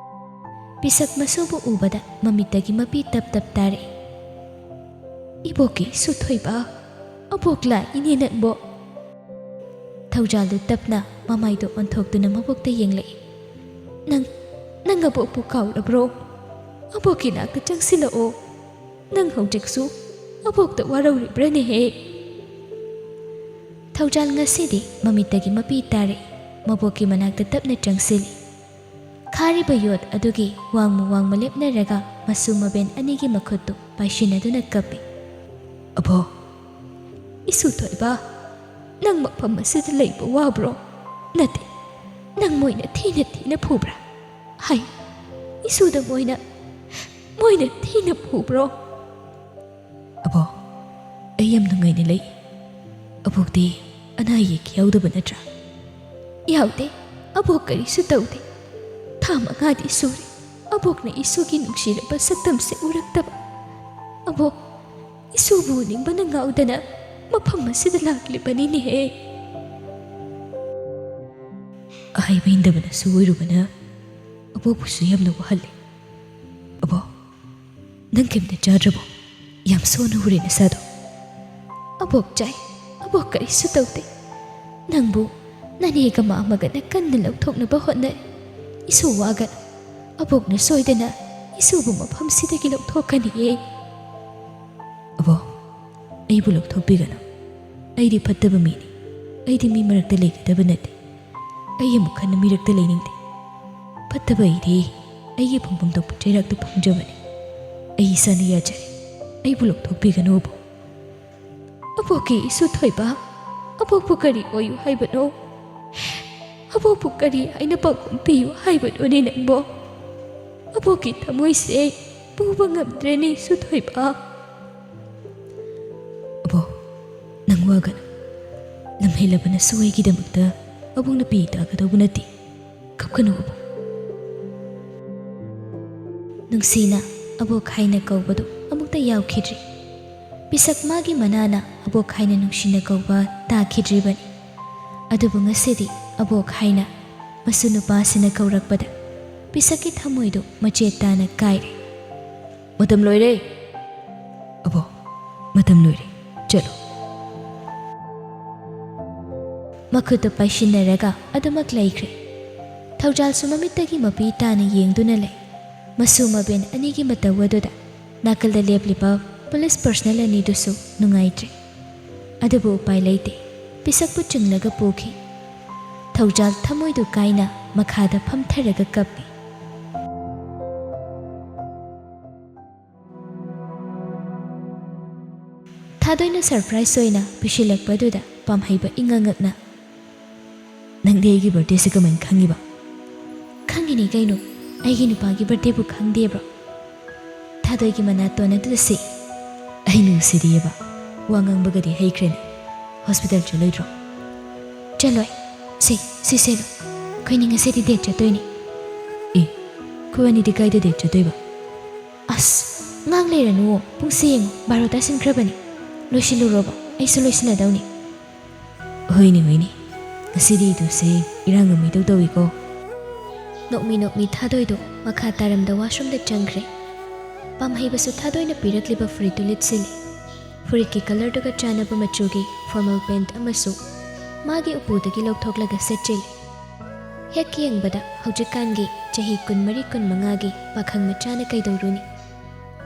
ꯄꯤꯁꯛ ꯃꯁꯨꯕꯨ ꯎꯕꯗ ꯃꯃꯤꯠꯇꯒꯤ ꯃꯄꯤ ꯇꯞ ꯇꯞ ꯇꯥꯔꯛꯏ꯫ "ꯏꯕꯣꯛꯀꯤ ꯏꯁꯨ ꯊꯣꯏꯕ, ꯑꯕꯣꯛꯂꯥ ꯏꯅꯦ ꯅꯪꯕꯣ?" ꯊꯧꯖꯥꯜꯗꯨ ꯇꯞꯅ ꯃꯃꯥꯏꯗꯨ ꯑꯣꯟꯊꯣꯛꯇꯨꯅ ꯃꯕꯣꯛꯇ ꯌꯦꯡꯂꯛꯏ꯫ "ꯅꯪ, ꯅꯪ ꯑꯕꯣꯛꯄꯨ ꯀꯥꯎꯔꯕ꯭ꯔꯣ? ꯑꯕꯣꯛꯀꯤ ꯅꯥꯛꯇ ꯆꯪꯁꯤꯜꯂꯛꯑꯣ꯫ ꯅꯪ ꯍꯧꯖꯤꯛꯁꯨ ꯑꯕꯣꯛꯇ ꯋꯥꯔꯧꯔꯤꯕ꯭ꯔꯅꯦꯍꯦ?" ꯊꯧꯖꯥꯜ ꯉꯁꯤꯗꯤ ꯃꯃꯤꯠꯇꯒꯤ ꯃꯄꯤ ꯇꯥꯔꯛꯏ꯫ ꯃꯕꯣꯛꯀꯤ ꯃꯅꯥꯛꯇ ꯇꯞꯅ ꯆꯪꯁꯤꯜꯂꯤ꯫ ꯈꯥꯔꯤꯕ ꯌꯣꯠ ꯑꯗꯨꯒꯤ ꯋꯥꯡꯃ ꯋꯥꯡꯃ ꯂꯦꯞꯅꯔꯒ ꯃꯁꯨ ꯃꯕꯦꯟ ꯑꯅꯤꯒꯤ ꯃꯈꯨꯠꯇꯨ ꯄꯥꯏꯁꯤꯟꯅꯗꯨꯅ ꯀꯞꯄꯤ꯫ "ꯑꯕꯣ, ꯏꯁꯨ ꯊꯣꯏꯕ, ꯅꯪ ꯃꯐꯝ ꯑꯁꯤꯗ ꯂꯩꯕ ꯋꯥꯕ꯭ꯔꯣ? ꯅꯠꯇꯦ, ꯅꯪ ꯃꯣꯏꯅ ꯊꯤꯅ ꯊꯤꯅ ꯐꯨꯕ꯭ꯔꯥ? ꯍꯥꯏ, ꯏꯁꯨꯗ ꯃꯣꯏꯅ, ꯃꯣꯏꯅ ꯊꯤꯅ ꯐꯨꯕ꯭ꯔꯣ?" "ꯑꯕꯣ, ꯑꯩ ꯌꯥꯝ ꯅꯨꯡꯉꯥꯏꯅ ꯂꯩ꯫ ꯑꯕꯣꯛꯇꯤ ꯑꯅꯥ ꯑꯌꯦꯛ ꯌꯥꯎꯗꯕ ꯅꯠꯇ꯭ꯔꯥ?" "ꯌꯥꯎꯗꯦ, ꯑꯕꯣꯛ ꯀꯔꯤꯁꯨ ꯇꯧꯗꯦ꯫ ꯊꯥ ꯃꯉꯥꯗꯤ ꯁꯨꯔꯦ ꯑꯕꯣꯛꯅ ꯏꯁꯨꯒꯤ ꯅꯨꯡꯁꯤꯔꯕ ꯁꯛꯇꯝꯁꯦ ꯎꯔꯛꯇꯕ꯫ ꯑꯕꯣꯛ, ꯏꯁꯨꯕꯨ ꯎꯅꯤꯡꯕꯅ ꯉꯥꯎꯗꯅ ꯃꯐꯝ ꯑꯁꯤꯗ ꯂꯥꯛꯂꯤꯕꯅꯤꯅꯦꯍꯦ꯫ ꯑꯍꯩꯕ ꯍꯤꯡꯗꯕꯅꯁꯨ ꯑꯣꯏꯔꯨꯕꯅ ꯑꯕꯣꯛꯄꯨꯁꯨ ꯌꯥꯝꯅ ꯋꯥꯍꯜꯂꯦ꯫ ꯑꯕꯣꯛ, ꯅꯪ ꯀꯩꯝꯇ ꯆꯥꯗ꯭ꯔꯕꯣ? ꯌꯥꯝ ꯁꯣꯟꯅ ꯎꯔꯦ ꯅꯁꯥꯗꯣ꯫ ꯑꯕꯣꯛ ꯆꯥꯏ, ꯑꯕꯣꯛ ꯀꯔꯤꯁꯨ ꯇꯧꯗꯦ꯫ ꯅꯪꯕꯨ ꯅꯅꯦꯒ ꯃꯥꯃꯒꯅ ꯀꯟꯅ ꯂꯧꯊꯣꯛꯅꯕ ꯍꯣꯠꯅꯔꯤ꯫ ꯏꯁꯨ ꯋꯥꯒꯅꯨ, ꯑꯕꯣꯛꯅ ꯁꯣꯏꯗꯅ ꯏꯁꯨꯕꯨ ꯃꯐꯝꯁꯤꯗꯒꯤ ꯂꯧꯊꯣꯛꯀꯅꯤꯌꯦ꯫ ꯑꯕꯣꯛ, ꯑꯩꯕꯨ ꯂꯧꯊꯣꯛꯄꯤꯒꯅꯨ꯫ ꯑꯩꯗꯤ ꯐꯠꯇꯕ ꯃꯤꯅꯤ꯫ ꯑꯩꯗꯤ ꯃꯤ ꯃꯔꯛꯇ ꯂꯩꯒꯗꯕ ꯅꯠꯇꯦ꯫ ꯑꯩ ꯑꯃꯨꯛ ꯍꯟꯅ ꯃꯤꯔꯛꯇ ꯂꯩꯅꯤꯡꯗꯦ꯫ ꯐꯠꯇꯕ ꯑꯩꯗꯤ ꯑꯩꯒꯤ ꯐꯪꯐꯝ ꯊꯣꯛꯄ ꯆꯩꯔꯥꯛꯇꯨ ꯐꯪꯖꯕꯅꯤ꯫ ꯑꯩ ꯏꯁꯥꯅ ꯌꯥꯖꯔꯦ꯫ ꯑꯩꯕꯨ ꯂꯧꯊꯣꯛꯄꯤꯒꯅꯨ ꯑꯕꯣꯛ꯫ ꯑꯕꯣꯛꯀꯤ ꯏꯁꯨ ꯊꯣꯏꯕ, ꯑꯕꯣꯛꯄꯨ ꯀꯔꯤ ꯑꯣꯏꯌꯨ ꯍꯥꯏꯕꯅꯣ? ꯑꯕꯣꯛꯄꯨ ꯀꯔꯤ ꯍꯥꯏꯅ ꯄꯥꯎꯈꯨꯝ ꯄꯤꯌꯨ ꯍꯥꯏꯕꯅꯣꯅꯦ ꯅꯪꯕꯣ? ꯑꯕꯣꯛꯀꯤ ꯊꯃꯣꯏꯁꯦ ꯄꯨꯕ ꯉꯝꯗ꯭ꯔꯦꯅꯦ ꯏꯁꯨ ꯊꯣꯏꯕ꯫ ꯑꯕꯣꯛ, ꯅꯪ ꯋꯥꯒꯅꯨ꯫ ꯂꯝꯍꯦꯜꯂꯕꯅꯁꯨ ꯑꯩꯒꯤꯗꯃꯛꯇ ꯑꯕꯣꯛꯅ ꯄꯤ ꯇꯥꯒꯗꯧꯕ ꯅꯠꯇꯦ꯫ ꯀꯞꯀꯅꯨ ꯑꯕꯣꯛ꯫ ꯅꯨꯡꯁꯤꯅ ꯑꯕꯣꯛ ꯍꯥꯏꯅ ꯀꯧꯕꯗꯨ ꯑꯃꯨꯛꯇ ꯌꯥꯎꯈꯤꯗ꯭ꯔꯤ꯫ ꯄꯤꯁꯛ ꯃꯥꯒꯤ ꯃꯅꯥꯅ ꯑꯕꯣꯛ ꯍꯥꯏꯅ ꯅꯨꯡꯁꯤꯅ ꯀꯧꯕ ꯇꯥꯈꯤꯗ꯭ꯔꯤꯕꯅꯤ꯫ ꯑꯗꯨꯕꯨ ꯉꯁꯤꯗꯤ ꯑꯕꯣꯛ ꯍꯥꯏꯅ ꯃꯁꯨ ꯅꯨꯄꯥꯁꯤꯅ ꯀꯧꯔꯛꯄꯗ ꯄꯤꯁꯛꯀꯤ ꯊꯃꯣꯏꯗꯨ ꯃꯆꯦꯠ ꯇꯥꯅ ꯀꯥꯏꯔꯦ꯫ ꯃꯇꯝ ꯂꯣꯏꯔꯦ꯫ ꯑꯕꯣꯛ, ꯃꯇꯝ ꯂꯣꯏꯔꯦ꯫ ꯆꯠꯂꯣ꯫ ꯃꯈꯨꯠꯇꯨ ꯄꯥꯏꯁꯤꯟꯅꯔꯒ ꯑꯗꯨꯃꯛ ꯂꯩꯈ꯭ꯔꯦ꯫ ꯊꯧꯖꯥꯜꯁꯨ ꯃꯃꯤꯠꯇꯒꯤ ꯃꯄꯤ ꯇꯥꯅ ꯌꯦꯡꯗꯨꯅ ꯂꯩ꯫ ꯃꯁꯨ ꯃꯕꯦꯟ ꯑꯅꯤꯒꯤ ꯃꯇꯧ ꯑꯗꯨꯗ ꯅꯥꯀꯜꯗ ꯂꯦꯞꯂꯤꯕ ꯄꯨꯂꯤꯁ ꯄꯔꯁꯅꯦꯜ ꯑꯅꯤꯗꯨꯁꯨ ꯅꯨꯡꯉꯥꯏꯇ꯭ꯔꯦ꯫ ꯑꯗꯨꯕꯨ ꯎꯄꯥꯏ ꯂꯩꯇꯦ꯫ ꯄꯤꯁꯛꯄꯨ ꯆꯤꯡꯂꯒ ꯄꯨꯈꯤ꯫ ꯊꯧꯖꯥꯜ ꯊꯃꯣꯏꯗꯨ ꯀꯥꯏꯅ ꯃꯈꯥꯗ ꯐꯝꯊꯔꯒ ꯀꯞꯄꯤ꯫ ꯊꯥꯗꯣꯏꯅ ꯁꯔꯄ꯭ꯔꯥꯏꯖ ꯑꯣꯏꯅ ꯄꯤꯁꯤꯜꯂꯛꯄꯗꯨꯗ ꯄꯥꯝꯍꯩꯕ ꯏꯉꯛ ꯉꯛꯅ, "ꯅꯪꯗꯤ ꯑꯩꯒꯤ ꯕꯥꯔꯗꯦꯁꯦ ꯀꯃꯥꯏꯅ ꯈꯪꯉꯤꯕ?" "ꯈꯪꯉꯤꯅꯤ ꯀꯩꯅꯣ, ꯑꯩꯒꯤ ꯅꯨꯄꯥꯒꯤ ꯕꯥꯔꯗꯦꯕꯨ ꯈꯪꯗꯦꯕ꯭ꯔꯣ?" ꯊꯥꯗꯣꯏꯒꯤ ꯃꯅꯥꯇꯣꯟ ꯑꯗꯨꯗ ꯁꯤ꯫ "ꯑꯩ ꯅꯨꯡꯁꯤꯔꯤꯑꯕ, ꯋꯥ ꯉꯥꯡꯕꯒꯗꯤ ꯍꯩꯈ꯭ꯔꯦꯅꯦ꯫ ꯍꯣꯁꯄꯤꯇꯥꯜ ꯆꯠꯂꯣꯏꯗ꯭ꯔꯣ?" "ꯆꯠꯂꯣꯏ꯫ ꯁꯤ, ꯁꯤ ꯁꯦꯠꯂꯨ꯫ ꯑꯩꯈꯣꯏꯅꯤ ꯉꯁꯤꯗꯤ ꯗꯦꯠ ꯆꯠꯇꯣꯏꯅꯤ꯫" "ꯑꯦ, ꯑꯩꯈꯣꯏ ꯑꯅꯤꯗꯤ ꯀꯥꯏꯗ ꯗꯦꯠ ꯆꯠꯇꯣꯏꯕ?" "ꯑꯁ, ꯉꯥ ꯂꯩꯔꯅꯨꯋꯣ, ꯄꯨꯡꯁꯦ ꯌꯦꯡꯉꯨ, ꯕꯥꯔꯣ ꯇꯥꯁꯤꯟꯈ꯭ꯔꯕꯅꯤ꯫ ꯂꯣꯏꯁꯤꯜꯂꯨꯔꯣꯕ, ꯑꯩꯁꯨ ꯂꯣꯏꯁꯤꯜꯂꯗꯧꯅꯤ꯫ ꯍꯣꯏꯅꯦ, ꯍꯣꯏꯅꯦ, ꯉꯁꯤꯗꯤ ꯏꯇꯨꯁꯦ ꯏꯔꯥꯡ ꯑꯃ ꯏꯇꯧ ꯇꯧꯏꯀꯣ꯫ ꯅꯣꯛꯃꯤ ꯅꯣꯛꯃꯤ ꯊꯥꯗꯣꯏꯗꯣ ꯃꯈꯥ ꯇꯥꯔꯝꯗ ꯋꯥꯁꯔꯨꯝꯗ ꯆꯪꯈ꯭ꯔꯦ꯫ ꯄꯥꯝꯍꯩꯕꯁꯨ ꯊꯥꯗꯣꯏꯅ ꯄꯤꯔꯛꯂꯤꯕ ꯐꯨꯔꯤꯠꯇꯨ ꯂꯤꯠꯁꯤꯜꯂꯤ꯫ ꯐꯨꯔꯤꯠꯀꯤ ꯀꯂꯔꯗꯨꯒ ꯆꯥꯟꯅꯕ ꯃꯆꯨꯒꯤ ꯐꯣꯔꯃꯦꯜ ꯄꯦꯟꯠ ꯑꯃꯁꯨ ꯃꯥꯒꯤ ꯎꯄꯨꯗꯒꯤ ꯂꯧꯊꯣꯛꯂꯒ ꯁꯦꯠꯆꯤꯜꯂꯤ꯫ ꯍꯦꯛ ꯌꯦꯡꯕꯗ ꯍꯧꯖꯤꯛꯀꯥꯟꯒꯤ ꯆꯍꯤ ꯀꯨꯟꯃꯔꯤ ꯀꯨꯟꯃꯉꯥꯒꯤ ꯄꯥꯈꯪ ꯃꯆꯥꯅ ꯀꯩꯗꯧꯔꯨꯅꯤ?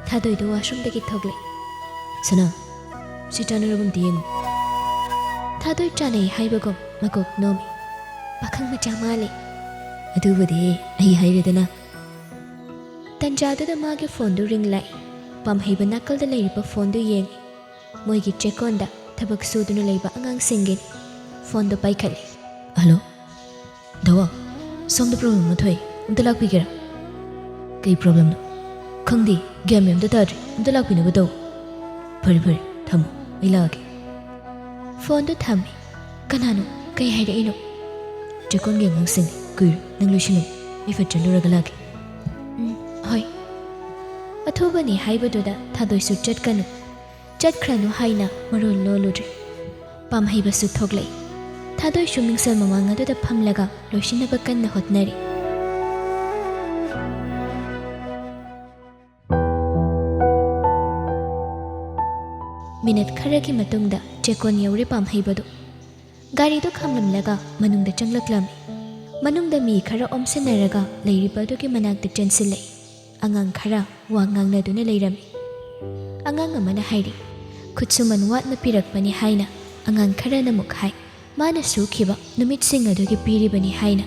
ꯊꯥꯗꯣꯏꯗꯨ ꯋꯥꯁꯔꯨꯝꯗꯒꯤ ꯊꯣꯛꯂꯦ꯫ "ꯁꯅꯥ, ꯁꯤ ꯆꯥꯅꯔꯕ ꯑꯝꯇ ꯌꯦꯡꯉꯨ꯫" ꯊꯥꯗꯣꯏ ꯆꯥꯅꯩ ꯍꯥꯏꯕꯒꯨꯝ ꯃꯀꯣꯛ ꯅꯣꯝꯃꯤ꯫ "ꯄꯥꯈꯪ ꯃꯆꯥ ꯃꯥꯜꯂꯤ꯫" "ꯑꯗꯨꯕꯨꯗꯤ ꯑꯩ ꯍꯥꯏꯔꯦꯗꯅ꯫" ꯇꯟꯖꯥꯗꯨꯗ ꯃꯥꯒꯤ ꯐꯣꯟꯗꯨ ꯔꯤꯡ ꯂꯥꯛꯏ꯫ ꯄꯥꯝꯍꯩꯕ ꯅꯥꯀꯜꯗ ꯂꯩꯔꯤꯕ ꯐꯣꯟꯗꯨ ꯌꯦꯡꯉꯤ꯫ ꯃꯣꯏꯒꯤ ꯆꯦꯛꯀꯣꯟꯗ ꯊꯕꯛ ꯁꯨꯗꯨꯅ ꯂꯩꯕ ꯑꯉꯥꯡꯁꯤꯡꯒꯤꯅꯤ꯫ ꯐꯣꯟꯗꯨ ꯄꯥꯏꯈꯠꯂꯤ꯫ "ꯍꯜꯂꯣ, ꯗꯋꯥ, ꯁꯣꯝꯗ ꯄ꯭ꯔꯣꯕ꯭ꯂꯦꯝ ꯑꯃ ꯊꯣꯛꯑꯦ, ꯑꯝꯇ ꯂꯥꯛꯄꯤꯒꯦꯔꯥ?" "ꯀꯩ ꯄ꯭ꯔꯣꯕ꯭ꯂꯦꯝꯅꯣ?" "ꯈꯪꯗꯦ, ꯒ꯭ꯌꯥꯟ ꯃꯦꯟ ꯑꯝꯇ ꯇꯥꯗ꯭ꯔꯦ, ꯑꯝꯇ ꯂꯥꯛꯄꯤꯅꯕ ꯇꯧ꯫" "ꯐꯔꯦ ꯐꯔꯦ, ꯊꯝꯃꯣ, ꯑꯩ ꯂꯥꯛꯑꯒꯦ꯫" ꯐꯣꯟꯗꯨ ꯊꯝꯃꯤ꯫ "ꯀꯅꯥꯅꯣ? ꯀꯩ ꯍꯥꯏꯔꯛꯏꯅꯣ?" "ꯆꯦꯛꯀꯣꯟꯒꯤ ꯑꯉꯥꯡꯁꯤꯡꯅꯤ, ꯀꯨꯏꯔꯣꯏ, ꯅꯪ ꯂꯣꯏꯁꯤꯜꯂꯝꯃꯣ, ꯑꯩ ꯐꯠ ꯆꯠꯂꯨꯔꯒ ꯂꯥꯛꯀꯦ꯫" "ꯎꯝ, ꯍꯣꯏ꯫" ꯑꯊꯨꯕꯅꯤ ꯍꯥꯏꯕꯗꯨꯗ ꯊꯥꯗꯣꯏꯁꯨ ꯆꯠꯀꯅꯨ, ꯆꯠꯈ꯭ꯔꯅꯨ ꯍꯥꯏꯅ ꯃꯔꯣꯜ ꯂꯣꯜꯂꯨꯗ꯭ꯔꯦ꯫ ꯄꯥꯝꯍꯩꯕꯁꯨ ꯊꯣꯛꯂꯛꯏ꯫ ꯊꯥꯗꯣꯏꯁꯨ ꯃꯤꯡꯁꯦꯜ ꯃꯃꯥꯡ ꯑꯗꯨꯗ ꯐꯝꯂꯒ ꯂꯣꯏꯁꯤꯟꯅꯕ ꯀꯟꯅ ꯍꯣꯠꯅꯔꯤ꯫ ꯃꯤꯅꯠ ꯈꯔꯒꯤ ꯃꯇꯨꯡꯗ ꯆꯦꯛꯀꯣꯟ ꯌꯧꯔꯦ ꯄꯥꯝꯍꯩꯕꯗꯨ꯫ ꯒꯥꯔꯤꯗꯨ ꯈꯥꯝꯂꯝꯂꯒ ꯃꯅꯨꯡꯗ ꯆꯪꯂꯛꯂꯝꯃꯤ꯫ ꯃꯅꯨꯡꯗ ꯃꯤ ꯈꯔ ꯑꯣꯝꯁꯤꯟꯅꯔꯒ ꯂꯩꯔꯤꯕ ꯑꯗꯨꯒꯤ ꯃꯅꯥꯛꯇ ꯆꯦꯟꯁꯤꯜꯂꯛꯏ꯫ ꯑꯉꯥꯡ ꯈꯔ ꯋꯥ ꯉꯥꯡꯅꯗꯨꯅ ꯂꯩꯔꯝꯃꯤ꯫ ꯑꯉꯥꯡ ꯑꯃꯅ ꯍꯥꯏꯔꯤ, "ꯈꯨꯠꯁꯨꯃꯟ ꯋꯥꯠꯅ ꯄꯤꯔꯛꯄꯅꯤ ꯍꯥꯏꯅ ꯑꯉꯥꯡ ꯈꯔꯅ ꯑꯃꯨꯛ ꯍꯥꯏ, ꯃꯥꯅ ꯁꯨꯈꯤꯕ ꯅꯨꯃꯤꯠꯁꯤꯡ ꯑꯗꯨꯒꯤ ꯄꯤꯔꯤꯕꯅꯤ ꯍꯥꯏꯅ꯫"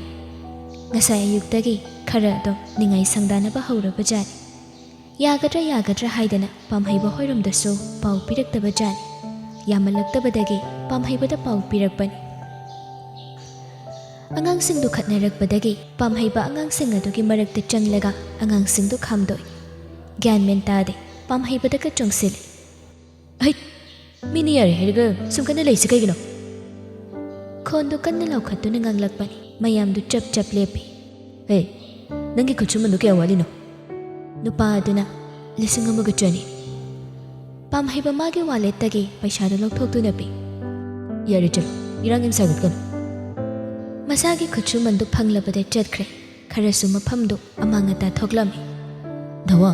ꯉꯁꯥꯏ ꯑꯌꯨꯛꯇꯒꯤ ꯈꯔ ꯑꯗꯨꯝ ꯅꯤꯡꯉꯥꯏ ꯁꯪꯗꯥꯅꯕ ꯍꯧꯔꯕꯖꯥꯠꯅꯤ꯫ ꯌꯥꯒꯗ꯭ꯔꯥ ꯌꯥꯒꯗ꯭ꯔꯥ ꯍꯥꯏꯗꯅ ꯄꯥꯝꯍꯩꯕ ꯍꯣꯏꯔꯣꯝꯗꯁꯨ ꯄꯥꯎ ꯄꯤꯔꯛꯇꯕꯖꯥꯠꯅꯤ꯫ ꯌꯥꯝꯃꯜꯂꯛꯇꯕꯗꯒꯤ ꯄꯥꯝꯍꯩꯕꯗ ꯄꯥꯎ ꯄꯤꯔꯛꯄꯅꯤ꯫ ꯑꯉꯥꯡꯁꯤꯡꯗꯨ ꯈꯠꯅꯔꯛꯄꯗꯒꯤ ꯄꯥꯝꯍꯩꯕ ꯑꯉꯥꯡꯁꯤꯡ ꯑꯗꯨꯒꯤ ꯃꯔꯛꯇ ꯆꯪꯂꯒ ꯑꯉꯥꯡꯁꯤꯡꯗꯨ ꯈꯥꯝꯗꯣꯛꯏ꯫ ꯒ꯭ꯌꯥꯟ ꯃꯦꯟ ꯇꯥꯗꯦ, ꯄꯥꯝꯍꯩꯕꯗꯒ ꯆꯣꯡꯁꯤꯜꯂꯤ꯫ "ꯍꯩꯠ! ꯃꯤꯅ ꯌꯥꯔꯦ ꯍꯥꯏꯔꯒ ꯁꯨꯝ ꯀꯟꯅ ꯂꯩꯁꯤ ꯀꯩꯒꯤꯅꯣ?" ꯈꯣꯟꯗꯨ ꯀꯟꯅ ꯂꯥꯎꯈꯠꯇꯨꯅ ꯉꯥꯡꯂꯛꯄꯅꯤ꯫ ꯃꯌꯥꯝꯗꯨ ꯆꯞ ꯆꯞ ꯂꯦꯞꯄꯤ꯫ "ꯍꯦ, ꯅꯪꯒꯤ ꯈꯨꯠꯁꯨꯃꯟꯗꯨ ꯀꯌꯥ ꯋꯥꯠꯂꯤꯅꯣ?" ꯅꯨꯄꯥ ꯑꯗꯨꯅ "ꯂꯤꯁꯤꯡ ꯑꯃꯒ ꯆꯅꯤ꯫" ꯄꯥꯝꯍꯩꯕ ꯃꯥꯒꯤ ꯋꯥꯂꯦꯠꯇꯒꯤ ꯄꯩꯁꯥꯗꯨ ꯂꯧꯊꯣꯛꯇꯨꯅ ꯄꯤ꯫ "ꯌꯥꯔꯦ, ꯆꯠꯂꯣ, ꯏꯔꯥꯡ ꯌꯥꯝ ꯁꯥꯒꯠꯀꯅꯨ꯫" ꯃꯁꯥꯒꯤ ꯈꯨꯠꯁꯨꯃꯟꯗꯨ ꯐꯪꯂꯕꯗ ꯆꯠꯈ꯭ꯔꯦ꯫ ꯈꯔꯁꯨ ꯃꯐꯝꯗꯨ ꯑꯃꯥꯡ ꯑꯇꯥ ꯊꯣꯛꯂꯝꯃꯤ꯫ "ꯙꯋꯥ,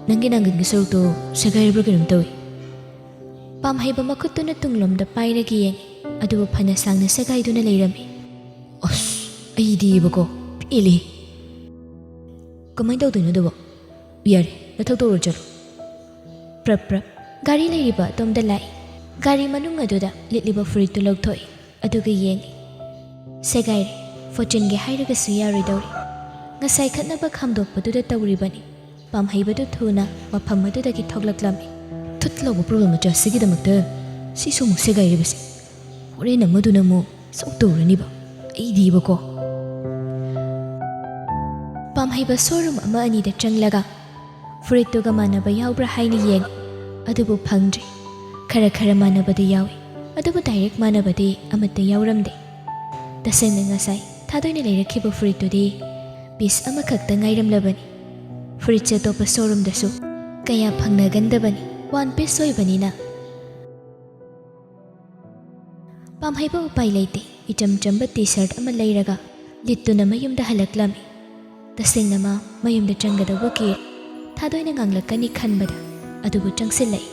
ꯅꯪꯒꯤ ꯅꯥꯡꯒꯟꯒꯤ ꯁꯔꯨꯛꯇꯨ ꯁꯦꯒꯥꯏꯔꯕ꯭ꯔꯥ ꯀꯩꯅꯣꯝ ꯇꯧꯏ꯫" ꯄꯥꯝꯍꯩꯕ ꯃꯈꯨꯠꯇꯨꯅ ꯇꯨꯡꯂꯣꯝꯗ ꯄꯥꯏꯔꯒ ꯌꯦꯡꯉꯤ, ꯑꯗꯨꯕꯨ ꯐꯅ ꯁꯥꯡꯅ ꯁꯦꯒꯥꯏꯗꯨꯅ ꯂꯩꯔꯝꯃꯤ꯫ "ꯑꯁ, ꯑꯩꯗꯤꯕꯀꯣ, ꯄꯦꯜꯂꯦ꯫ ꯀꯃꯥꯏꯅ ꯇꯧꯗꯣꯏꯅꯣ ꯑꯗꯨꯕꯣ? ꯌꯥꯔꯦ, ꯅꯊꯧ ꯇꯧꯔꯣ, ꯆꯠꯂꯣ꯫" ꯄ꯭ꯔꯞ ꯄ꯭ꯔꯞ ꯒꯥꯔꯤ ꯂꯩꯔꯤꯕ ꯑꯗꯣꯝꯗ ꯂꯥꯛꯏ꯫ ꯒꯥꯔꯤ ꯃꯅꯨꯡ ꯑꯗꯨꯗ ꯂꯤꯠꯂꯤꯕ ꯐꯨꯔꯤꯠꯇꯨ ꯂꯧꯊꯣꯛꯏ, ꯑꯗꯨꯒ ꯌꯦꯡꯉꯤ꯫ ꯁꯦꯒꯥꯏꯔꯦ꯫ ꯐꯣꯔꯆꯨꯟꯒꯤ ꯍꯥꯏꯔꯒꯁꯨ ꯌꯥꯔꯣꯏꯗꯧꯔꯤ꯫ ꯉꯁꯥꯏ ꯈꯠꯅꯕ ꯈꯥꯝꯗꯣꯛꯄꯗꯨꯗ ꯇꯧꯔꯤꯕꯅꯤ꯫ ꯄꯥꯝꯍꯩꯕꯗꯨ ꯊꯨꯅ ꯃꯐꯝ ꯑꯗꯨꯗꯒꯤ ꯊꯣꯛꯂꯛꯂꯝꯃꯤ꯫ "ꯊꯨꯠ ꯂꯥꯎꯕ ꯄ꯭ꯔꯣꯕ꯭ꯂꯦꯝ ꯃꯆꯥꯁꯤꯒꯤꯗꯃꯛꯇ ꯁꯤꯁꯨ ꯑꯃꯨꯛ ꯁꯦꯒꯥꯏꯔꯤꯕꯁꯦ꯫ ꯍꯣꯔꯦꯟ ꯑꯃꯗꯨꯅ ꯑꯃꯨꯛ ꯁꯣꯛ ꯇꯧꯔꯅꯤꯕ꯫ ꯑꯩꯗꯤꯕꯀꯣ꯫" ꯄꯥꯝꯍꯩꯕ ꯁꯣꯔꯨꯝ ꯑꯃ ꯑꯅꯤꯗ ꯆꯪꯂꯒ ꯐꯨꯔꯤꯠꯇꯨꯒ ꯃꯥꯟꯅꯕ ꯌꯥꯎꯕ꯭ꯔꯥ ꯍꯥꯏꯅ ꯌꯦꯡꯉꯤ, ꯑꯗꯨꯕꯨ ꯐꯪꯗ꯭ꯔꯦ꯫ ꯈꯔ ꯈꯔ ꯃꯥꯟꯅꯕꯗꯤ ꯌꯥꯎꯏ, ꯑꯗꯨꯕꯨ ꯗꯥꯏꯔꯦꯛ ꯃꯥꯟꯅꯕꯗꯤ ꯑꯃꯠꯇ ꯌꯥꯎꯔꯝꯗꯦ꯫ ꯇꯁꯦꯡꯅ ꯉꯁꯥꯏ ꯊꯥꯗꯣꯏꯅ ꯂꯩꯔꯛꯈꯤꯕ ꯐꯨꯔꯤꯠꯇꯨꯗꯤ ꯄꯤꯁ ꯑꯃꯈꯛꯇ ꯉꯥꯏꯔꯝꯂꯕꯅꯤ꯫ ꯐꯨꯔꯤꯠꯁꯦ ꯑꯇꯣꯞꯄ ꯁꯣꯔꯨꯝꯗꯁꯨ ꯀꯌꯥ ꯐꯪꯅꯒꯟꯗꯕꯅꯤ, ꯋꯥꯟ ꯄꯤꯁ ꯑꯣꯏꯕꯅꯤꯅ꯫ ꯄꯥꯝꯍꯩꯕ ꯎꯄꯥꯏ ꯂꯩꯇꯦ, ꯏꯆꯝ ꯆꯝꯕ ꯇꯤ ꯁꯔꯠ ꯑꯃ ꯂꯩꯔꯒ ꯂꯤꯠꯇꯨꯅ ꯃꯌꯨꯝꯗ ꯍꯜꯂꯛꯂꯝꯃꯤ꯫ ꯇꯁꯦꯡꯅ ꯃꯥ ꯃꯌꯨꯝꯗ ꯆꯪꯒꯗꯧꯕ ꯀꯤ ꯊꯥꯗꯣꯏꯅ ꯉꯥꯡꯂꯛꯀꯅꯤ ꯈꯟꯕꯗ, ꯑꯗꯨꯕꯨ ꯆꯪꯁꯤꯜꯂꯛꯏ꯫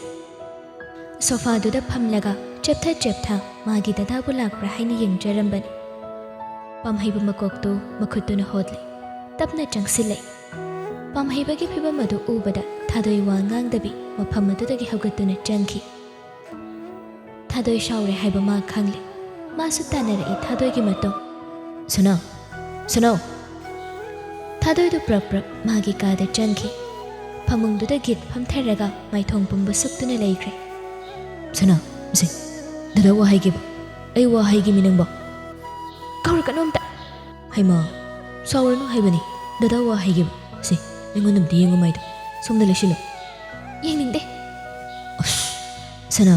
ꯁꯣꯐꯥꯗꯨꯗ ꯐꯝꯂꯒ ꯆꯦꯞꯊ ꯆꯦꯞꯊ ꯃꯥꯒꯤ ꯗꯗꯥꯕꯨ ꯂꯥꯛꯄ꯭ꯔꯥ ꯍꯥꯏꯅ ꯌꯦꯡꯖꯔꯝꯕꯅꯤ꯫ ꯄꯥꯝꯍꯩꯕ ꯃꯀꯣꯛꯇꯨ ꯃꯈꯨꯠꯇꯨꯅ ꯍꯣꯠꯂꯤ꯫ ꯇꯞꯅ ꯆꯪꯁꯤꯜꯂꯛꯏ꯫ ꯄꯥꯝꯍꯩꯕꯒꯤ ꯐꯤꯕꯝ ꯑꯗꯨ ꯎꯕꯗ ꯊꯥꯗꯣꯏ ꯋꯥ ꯉꯥꯡꯗꯕꯤ ꯃꯐꯝ ꯑꯗꯨꯗꯒꯤ ꯍꯧꯒꯠꯇꯨꯅ ꯆꯪꯈꯤ꯫ ꯊꯥꯗꯣꯏ ꯁꯥꯎꯔꯦ ꯍꯥꯏꯕ ꯃꯥ ꯈꯪꯂꯦ꯫ ꯃꯥꯁꯨ ꯇꯥꯟꯅꯔꯛꯏ ꯊꯥꯗꯣꯏꯒꯤ ꯃꯇꯧ꯫ "ꯁꯅꯥ! ꯁꯅꯥ!" ꯊꯥꯗꯣꯏꯗꯨ ꯄ꯭ꯔꯞ ꯄ꯭ꯔꯞ ꯃꯥꯒꯤ ꯀꯥꯗ ꯆꯪꯈꯤ꯫ ꯐꯃꯨꯡꯗꯨꯗ ꯒꯤꯠ ꯐꯝꯊꯔꯒ ꯃꯥꯏꯊꯣꯡ ꯄꯨꯝꯕ ꯁꯨꯞꯇꯨꯅ ꯂꯩꯈ꯭ꯔꯦ꯫ "ꯁꯅꯥ, ꯁꯦ, ꯗꯗꯥ ꯋꯥ ꯍꯥꯏꯒꯦꯕ꯫ ꯑꯩ ꯋꯥ ꯍꯥꯏꯒꯦꯃꯤ ꯅꯪꯕꯣ꯫" "ꯀꯧꯔꯛꯀꯅꯨ ꯑꯝꯇ!" "ꯍꯩꯃꯥ, ꯁꯥꯎꯔꯅꯨ ꯍꯥꯏꯕꯅꯤ꯫ ꯗꯗꯥ ꯋꯥ ꯍꯥꯏꯒꯦꯕ꯫ ꯁꯦ, ꯑꯩꯉꯣꯟꯗ ꯑꯝꯇ ꯌꯦꯡꯉꯨ ꯃꯥꯏꯗꯣ꯫ ꯁꯣꯝꯗ ꯂꯩꯁꯤꯜꯂꯨ꯫" "ꯌꯦꯡꯅꯤꯡꯗꯦ꯫" "ꯑꯁ, ꯁꯅꯥ,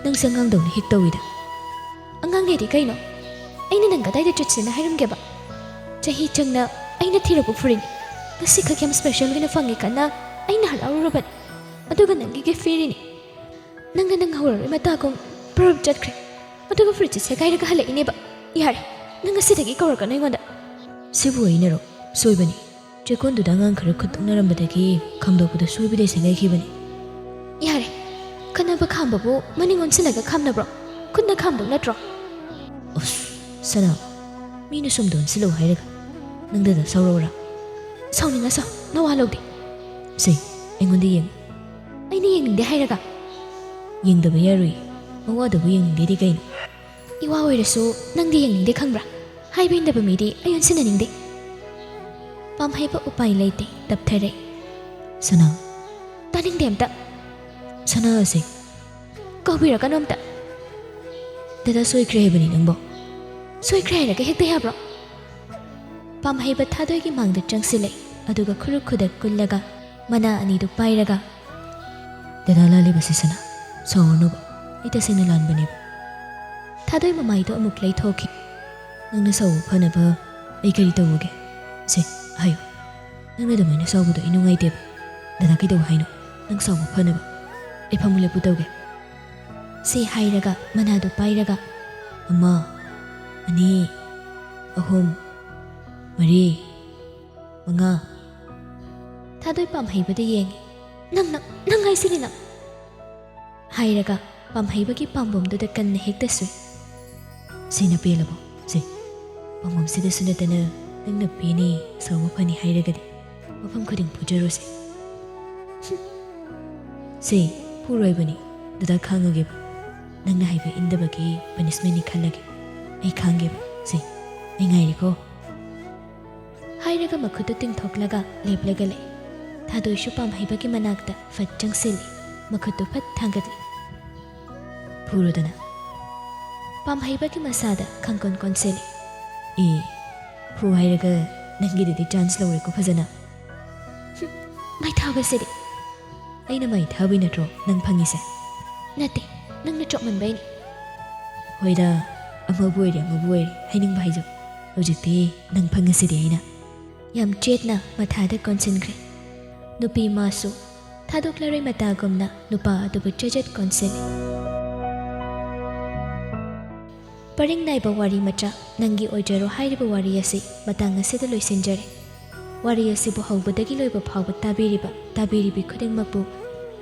ꯅꯪꯁꯦ ꯑꯉꯥꯡꯗꯧꯅ ꯍꯦꯛ ꯇꯧꯏꯗ꯫" "ꯑꯉꯥꯡꯅꯦꯗꯤ ꯀꯩꯅꯣ? ꯑꯩꯅ ꯅꯪ ꯀꯗꯥꯏꯗ ꯆꯠꯁꯦꯅ ꯍꯥꯏꯔꯝꯒꯦꯕ? ꯆꯍꯤ ꯆꯪꯅ ꯑꯩꯅ ꯊꯤꯔꯛꯄ ꯐꯨꯔꯤꯠꯅꯤ꯫ ꯉꯁꯤꯈꯛ ꯌꯥꯝ ꯁ꯭ꯄꯦꯁꯦꯜ ꯑꯣꯏꯅ ꯐꯪꯉꯦ ꯈꯟꯅ ꯑꯩꯅ ꯍꯔꯥꯎꯔꯨꯔꯕꯅꯤ, ꯑꯗꯨꯒ ꯅꯪꯒꯤ ꯒꯤꯐ ꯄꯤꯔꯤꯅꯤ꯫ ꯅꯪꯅ ꯅꯪ ꯍꯧꯔꯔꯣꯏ ꯃꯇꯥꯒꯨꯝ ꯄ꯭ꯔꯞ ꯆꯠꯈ꯭ꯔꯦ, ꯑꯗꯨꯒ ꯐ꯭ꯔꯤꯖꯁꯦ ꯁꯦꯒꯥꯏꯔꯒ ꯍꯜꯂꯛꯏꯅꯦꯕ꯫ ꯌꯥꯔꯦ, ꯅꯪ ꯉꯁꯤꯗꯒꯤ ꯀꯧꯔꯛꯀꯅꯨ ꯑꯩꯉꯣꯟꯗ꯫ ꯁꯤꯕꯨ ꯑꯩꯅꯔꯣ? ꯁꯣꯏꯕꯅꯤ꯫ ꯆꯦꯛꯀꯣꯟꯗꯨꯗ ꯑꯉꯥꯡ ꯈꯔ ꯈꯨꯠ ꯇꯣꯛꯅꯔꯝꯕꯗꯒꯤ ꯈꯥꯝꯗꯣꯛꯄꯗ ꯁꯣꯏꯕꯗꯩ ꯁꯦꯒꯥꯏꯈꯤꯕꯅꯤ꯫ ꯌꯥꯔꯦ, ꯈꯠꯅꯕ ꯈꯥꯝꯕꯕꯨ ꯃꯅꯤꯡ ꯑꯣꯟꯁꯤꯜꯂꯒ ꯈꯥꯝꯅꯕ꯭ꯔꯣ? ꯈꯨꯠꯅ ꯈꯥꯝꯗꯧ ꯅꯠꯇ꯭ꯔꯣ? ꯑꯁ, ꯁꯅꯥ, ꯃꯤꯅ ꯁꯣꯝꯗ ꯑꯣꯟꯁꯤꯜꯂꯛꯎ ꯍꯥꯏꯔꯒ ꯅꯪꯗꯗ ꯁꯥꯎꯔꯛꯎꯔꯥ? ꯁꯥꯎꯅꯤꯡꯉꯁꯨ ꯅꯋꯥ ꯂꯧꯗꯦ꯫ ꯁꯦ, ꯑꯩꯉꯣꯟꯗ ꯌꯦꯡꯉꯨ꯫ ꯑꯩꯅ ꯌꯦꯡꯅꯤꯡꯗꯦ ꯍꯥꯏꯔꯒ? ꯌꯦꯡꯗꯕ ꯌꯥꯔꯣꯏ꯫ ꯃꯋꯥꯗꯕꯨ ꯌꯦꯡꯅꯤꯡꯗꯦꯗꯤ ꯀꯩꯅꯣ? ꯏꯋꯥ ꯑꯣꯏꯔꯁꯨ ꯅꯪꯗꯤ ꯌꯦꯡꯅꯤꯡꯗꯦ ꯈꯪꯕ꯭ꯔꯥ? ꯍꯥꯏꯕ ꯏꯟꯗꯕ ꯃꯤꯗꯤ ꯑꯩ ꯑꯣꯟꯁꯤꯟꯅꯅꯤꯡꯗꯦ꯫ ꯄꯥꯝꯍꯩꯕ ꯎꯄꯥꯏ ꯂꯩꯇꯦ, ꯇꯞꯊꯔꯦ꯫ ꯁꯅꯥ꯫ ꯇꯥꯅꯤꯡꯗꯦ ꯑꯝꯇ꯫ ꯁꯅꯥ ꯑꯁꯦ꯫ ꯀꯧꯕꯤꯔꯛꯀꯅꯣ ꯑꯝꯇ꯫ ꯗꯗꯥ ꯁꯣꯏꯈ꯭ꯔꯦ ꯍꯥꯏꯕꯅꯤ ꯅꯪꯕꯣ꯫ ꯁꯣꯏꯈ꯭ꯔꯦ ꯍꯥꯏꯔꯒ ꯍꯦꯛꯇ ꯌꯥꯕ꯭ꯔꯣ? ꯄꯥꯝꯍꯩꯕ ꯊꯥꯗꯣꯏꯒꯤ ꯃꯥꯡꯗ ꯆꯪꯁꯤꯜꯂꯦ, ꯑꯗꯨꯒ ꯈꯨꯔꯨ ꯈꯨꯗꯛ ꯀꯨꯜꯂꯒ ꯃꯅꯥ ꯑꯅꯤꯗꯨ ꯄꯥꯏꯔꯒ, "ꯗꯗꯥ ꯂꯥꯜꯂꯤꯕꯁꯦ ꯁꯅꯥ, ꯁꯥꯎꯔꯅꯨꯕ, ꯑꯩ ꯇꯁꯦꯡꯅ ꯂꯥꯟꯕꯅꯦꯕ꯫" ꯊꯥꯗꯣꯏ ꯃꯃꯥꯏꯗꯣ ꯑꯃꯨꯛ ꯂꯩꯊꯣꯛꯈꯤ꯫ "ꯅꯪꯅ ꯁꯥꯎꯕ ꯐꯅꯕ ꯑꯩ ꯀꯔꯤ ꯇꯧꯔꯒꯦ? ꯁꯦ, ꯍꯥꯏꯌꯨ꯫ ꯅꯪꯅ ꯑꯗꯨꯃꯥꯏꯅ ꯁꯥꯎꯕꯗꯣ ꯑꯩ ꯅꯨꯡꯉꯥꯏꯇꯦꯕ꯫ ꯗꯗꯥ ꯀꯩꯗꯧ ꯍꯥꯏꯅꯣ? ꯅꯪ ꯁꯥꯎꯕ ꯐꯅꯕ ꯑꯩ ꯐꯃꯨ ꯂꯦꯞꯄꯨ ꯇꯧꯒꯦ꯫" ꯁꯤ ꯍꯥꯏꯔꯒ ꯃꯅꯥꯗꯨ ꯄꯥꯏꯔꯒ, "ꯑꯃ, ꯑꯅꯤ, ꯑꯍꯨꯝ, ꯃꯔꯤ, ꯃꯉꯥ꯫" ꯊꯥꯗꯣꯏ ꯄꯥꯝꯍꯩꯕꯗ ꯌꯦꯡꯉꯤ꯫ "ꯅꯪ, ꯅꯪ, ꯅꯪ ꯍꯥꯏꯁꯤꯗꯤ ꯅꯪ!" ꯍꯥꯏꯔꯒ ꯄꯥꯝꯍꯩꯕꯒꯤ ꯄꯥꯝꯕꯣꯝꯗꯨꯗ ꯀꯟꯅ ꯍꯦꯛꯇ ꯁꯨꯏ꯫ "ꯁꯤꯅ ꯄꯦꯜꯂꯕꯣ? ꯁꯦ, ꯄꯥꯝꯕꯣꯝꯁꯤꯗꯁꯨ ꯅꯠꯇꯅ ꯅꯪꯅ ꯄꯦꯅꯤ, ꯁꯥꯎꯕ ꯐꯅꯤ ꯍꯥꯏꯔꯒꯗꯤ ꯃꯐꯝ ꯈꯨꯗꯤꯡ ꯐꯨꯖꯔꯣꯁꯦ꯫" "ꯍꯨꯝ꯫ ꯁꯦ, ꯐꯨꯔꯣꯏꯕꯅꯤ, ꯗꯗꯥ ꯈꯥꯡꯉꯒꯦꯕ꯫ ꯅꯪꯅ ꯍꯥꯏꯕ ꯏꯟꯗꯕꯒꯤ ꯄꯅꯤꯁꯃꯦꯟꯅꯤ ꯈꯜꯂꯒꯦ꯫ ꯑꯩ ꯈꯥꯡꯒꯦꯕ꯫ ꯁꯦ, ꯑꯩ ꯉꯥꯏꯔꯤꯀꯣ꯫" ꯍꯥꯏꯔꯒ ꯃꯈꯨꯠꯇꯨ ꯇꯤꯡꯊꯣꯛꯂꯒ ꯂꯦꯞꯂꯒ ꯂꯩ꯫ ꯊꯥꯗꯣꯏꯁꯨ ꯄꯥꯝꯍꯩꯕꯒꯤ ꯃꯅꯥꯛꯇ ꯐꯠ ꯆꯪꯁꯤꯜꯂꯤ, ꯃꯈꯨꯠꯇꯨ ꯐꯠ ꯊꯥꯡꯒꯠꯂꯤ꯫ "ꯐꯨꯔꯣꯗꯅ꯫" ꯄꯥꯝꯍꯩꯕꯒꯤ ꯃꯁꯥꯗ ꯈꯪꯀꯣꯟ ꯀꯣꯟꯁꯤꯜꯂꯤ꯫ "ꯑꯦ, ꯐꯨ ꯍꯥꯏꯔꯒ ꯅꯪꯒꯤꯗꯨꯗꯤ ꯆꯥꯟꯁ ꯂꯧꯔꯦꯀꯣ ꯐꯖꯅ꯫" "ꯍꯨꯝ, ꯃꯩ ꯊꯥꯕꯁꯤꯗꯤ!" "ꯑꯩꯅ ꯃꯩ ꯊꯥꯕꯩ ꯅꯠꯇ꯭ꯔꯣ ꯅꯪ ꯐꯪꯉꯤꯁꯦ?" "ꯅꯠꯇꯦ, ꯅꯪꯅ ꯆꯣꯞꯃꯟꯕꯩꯅꯤ꯫" "ꯍꯣꯏꯗ, ꯑꯃꯕꯨ ꯑꯣꯏꯔꯦ ꯑꯃꯕꯨ ꯑꯣꯏꯔꯦ, ꯍꯥꯏꯅꯤꯡꯕ ꯍꯥꯏꯖꯧ꯫ ꯍꯧꯖꯤꯛꯇꯤ ꯅꯪ ꯐꯪꯉꯁꯤꯗꯤ ꯑꯩꯅ꯫" ꯌꯥꯝ ꯆꯦꯠꯅ ꯃꯊꯥꯗ ꯀꯣꯟꯁꯤꯟꯈ꯭ꯔꯦ꯫ ꯅꯨꯄꯤ ꯃꯥꯁꯨ ꯊꯥꯗꯣꯛꯂꯔꯣꯏ ꯃꯇꯥꯒꯨꯝꯅ ꯅꯨꯄꯥ ꯑꯗꯨꯕꯨ ꯆꯦꯖꯠ ꯀꯣꯟꯁꯤꯜꯂꯤ꯫ ꯄꯔꯤꯡ ꯅꯥꯏꯕ ꯋꯥꯔꯤ ꯃꯆꯥ ꯅꯪꯒꯤ ꯑꯣꯏꯖꯔꯣ ꯍꯥꯏꯔꯤꯕ ꯋꯥꯔꯤ ꯑꯁꯤ ꯃꯇꯥꯡ ꯑꯁꯤꯗ ꯂꯣꯏꯁꯤꯟꯖꯔꯦ꯫ ꯋꯥꯔꯤ ꯑꯁꯤꯕꯨ ꯍꯧꯕꯗꯒꯤ ꯂꯣꯏꯕ ꯐꯥꯎꯕ ꯇꯥꯕꯤꯔꯤꯕ ꯇꯥꯕꯤꯔꯤꯕꯤ ꯈꯨꯗꯤꯡꯃꯛꯄꯨ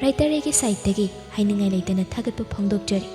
writer ꯑꯩꯒꯤ sideꯇꯒꯤ ꯍꯥꯏꯅꯤꯡꯉꯥꯏ ꯂꯩꯇꯅ ꯊꯥꯒꯠꯄ ꯐꯣꯡꯗꯣꯛꯆꯔꯤ꯫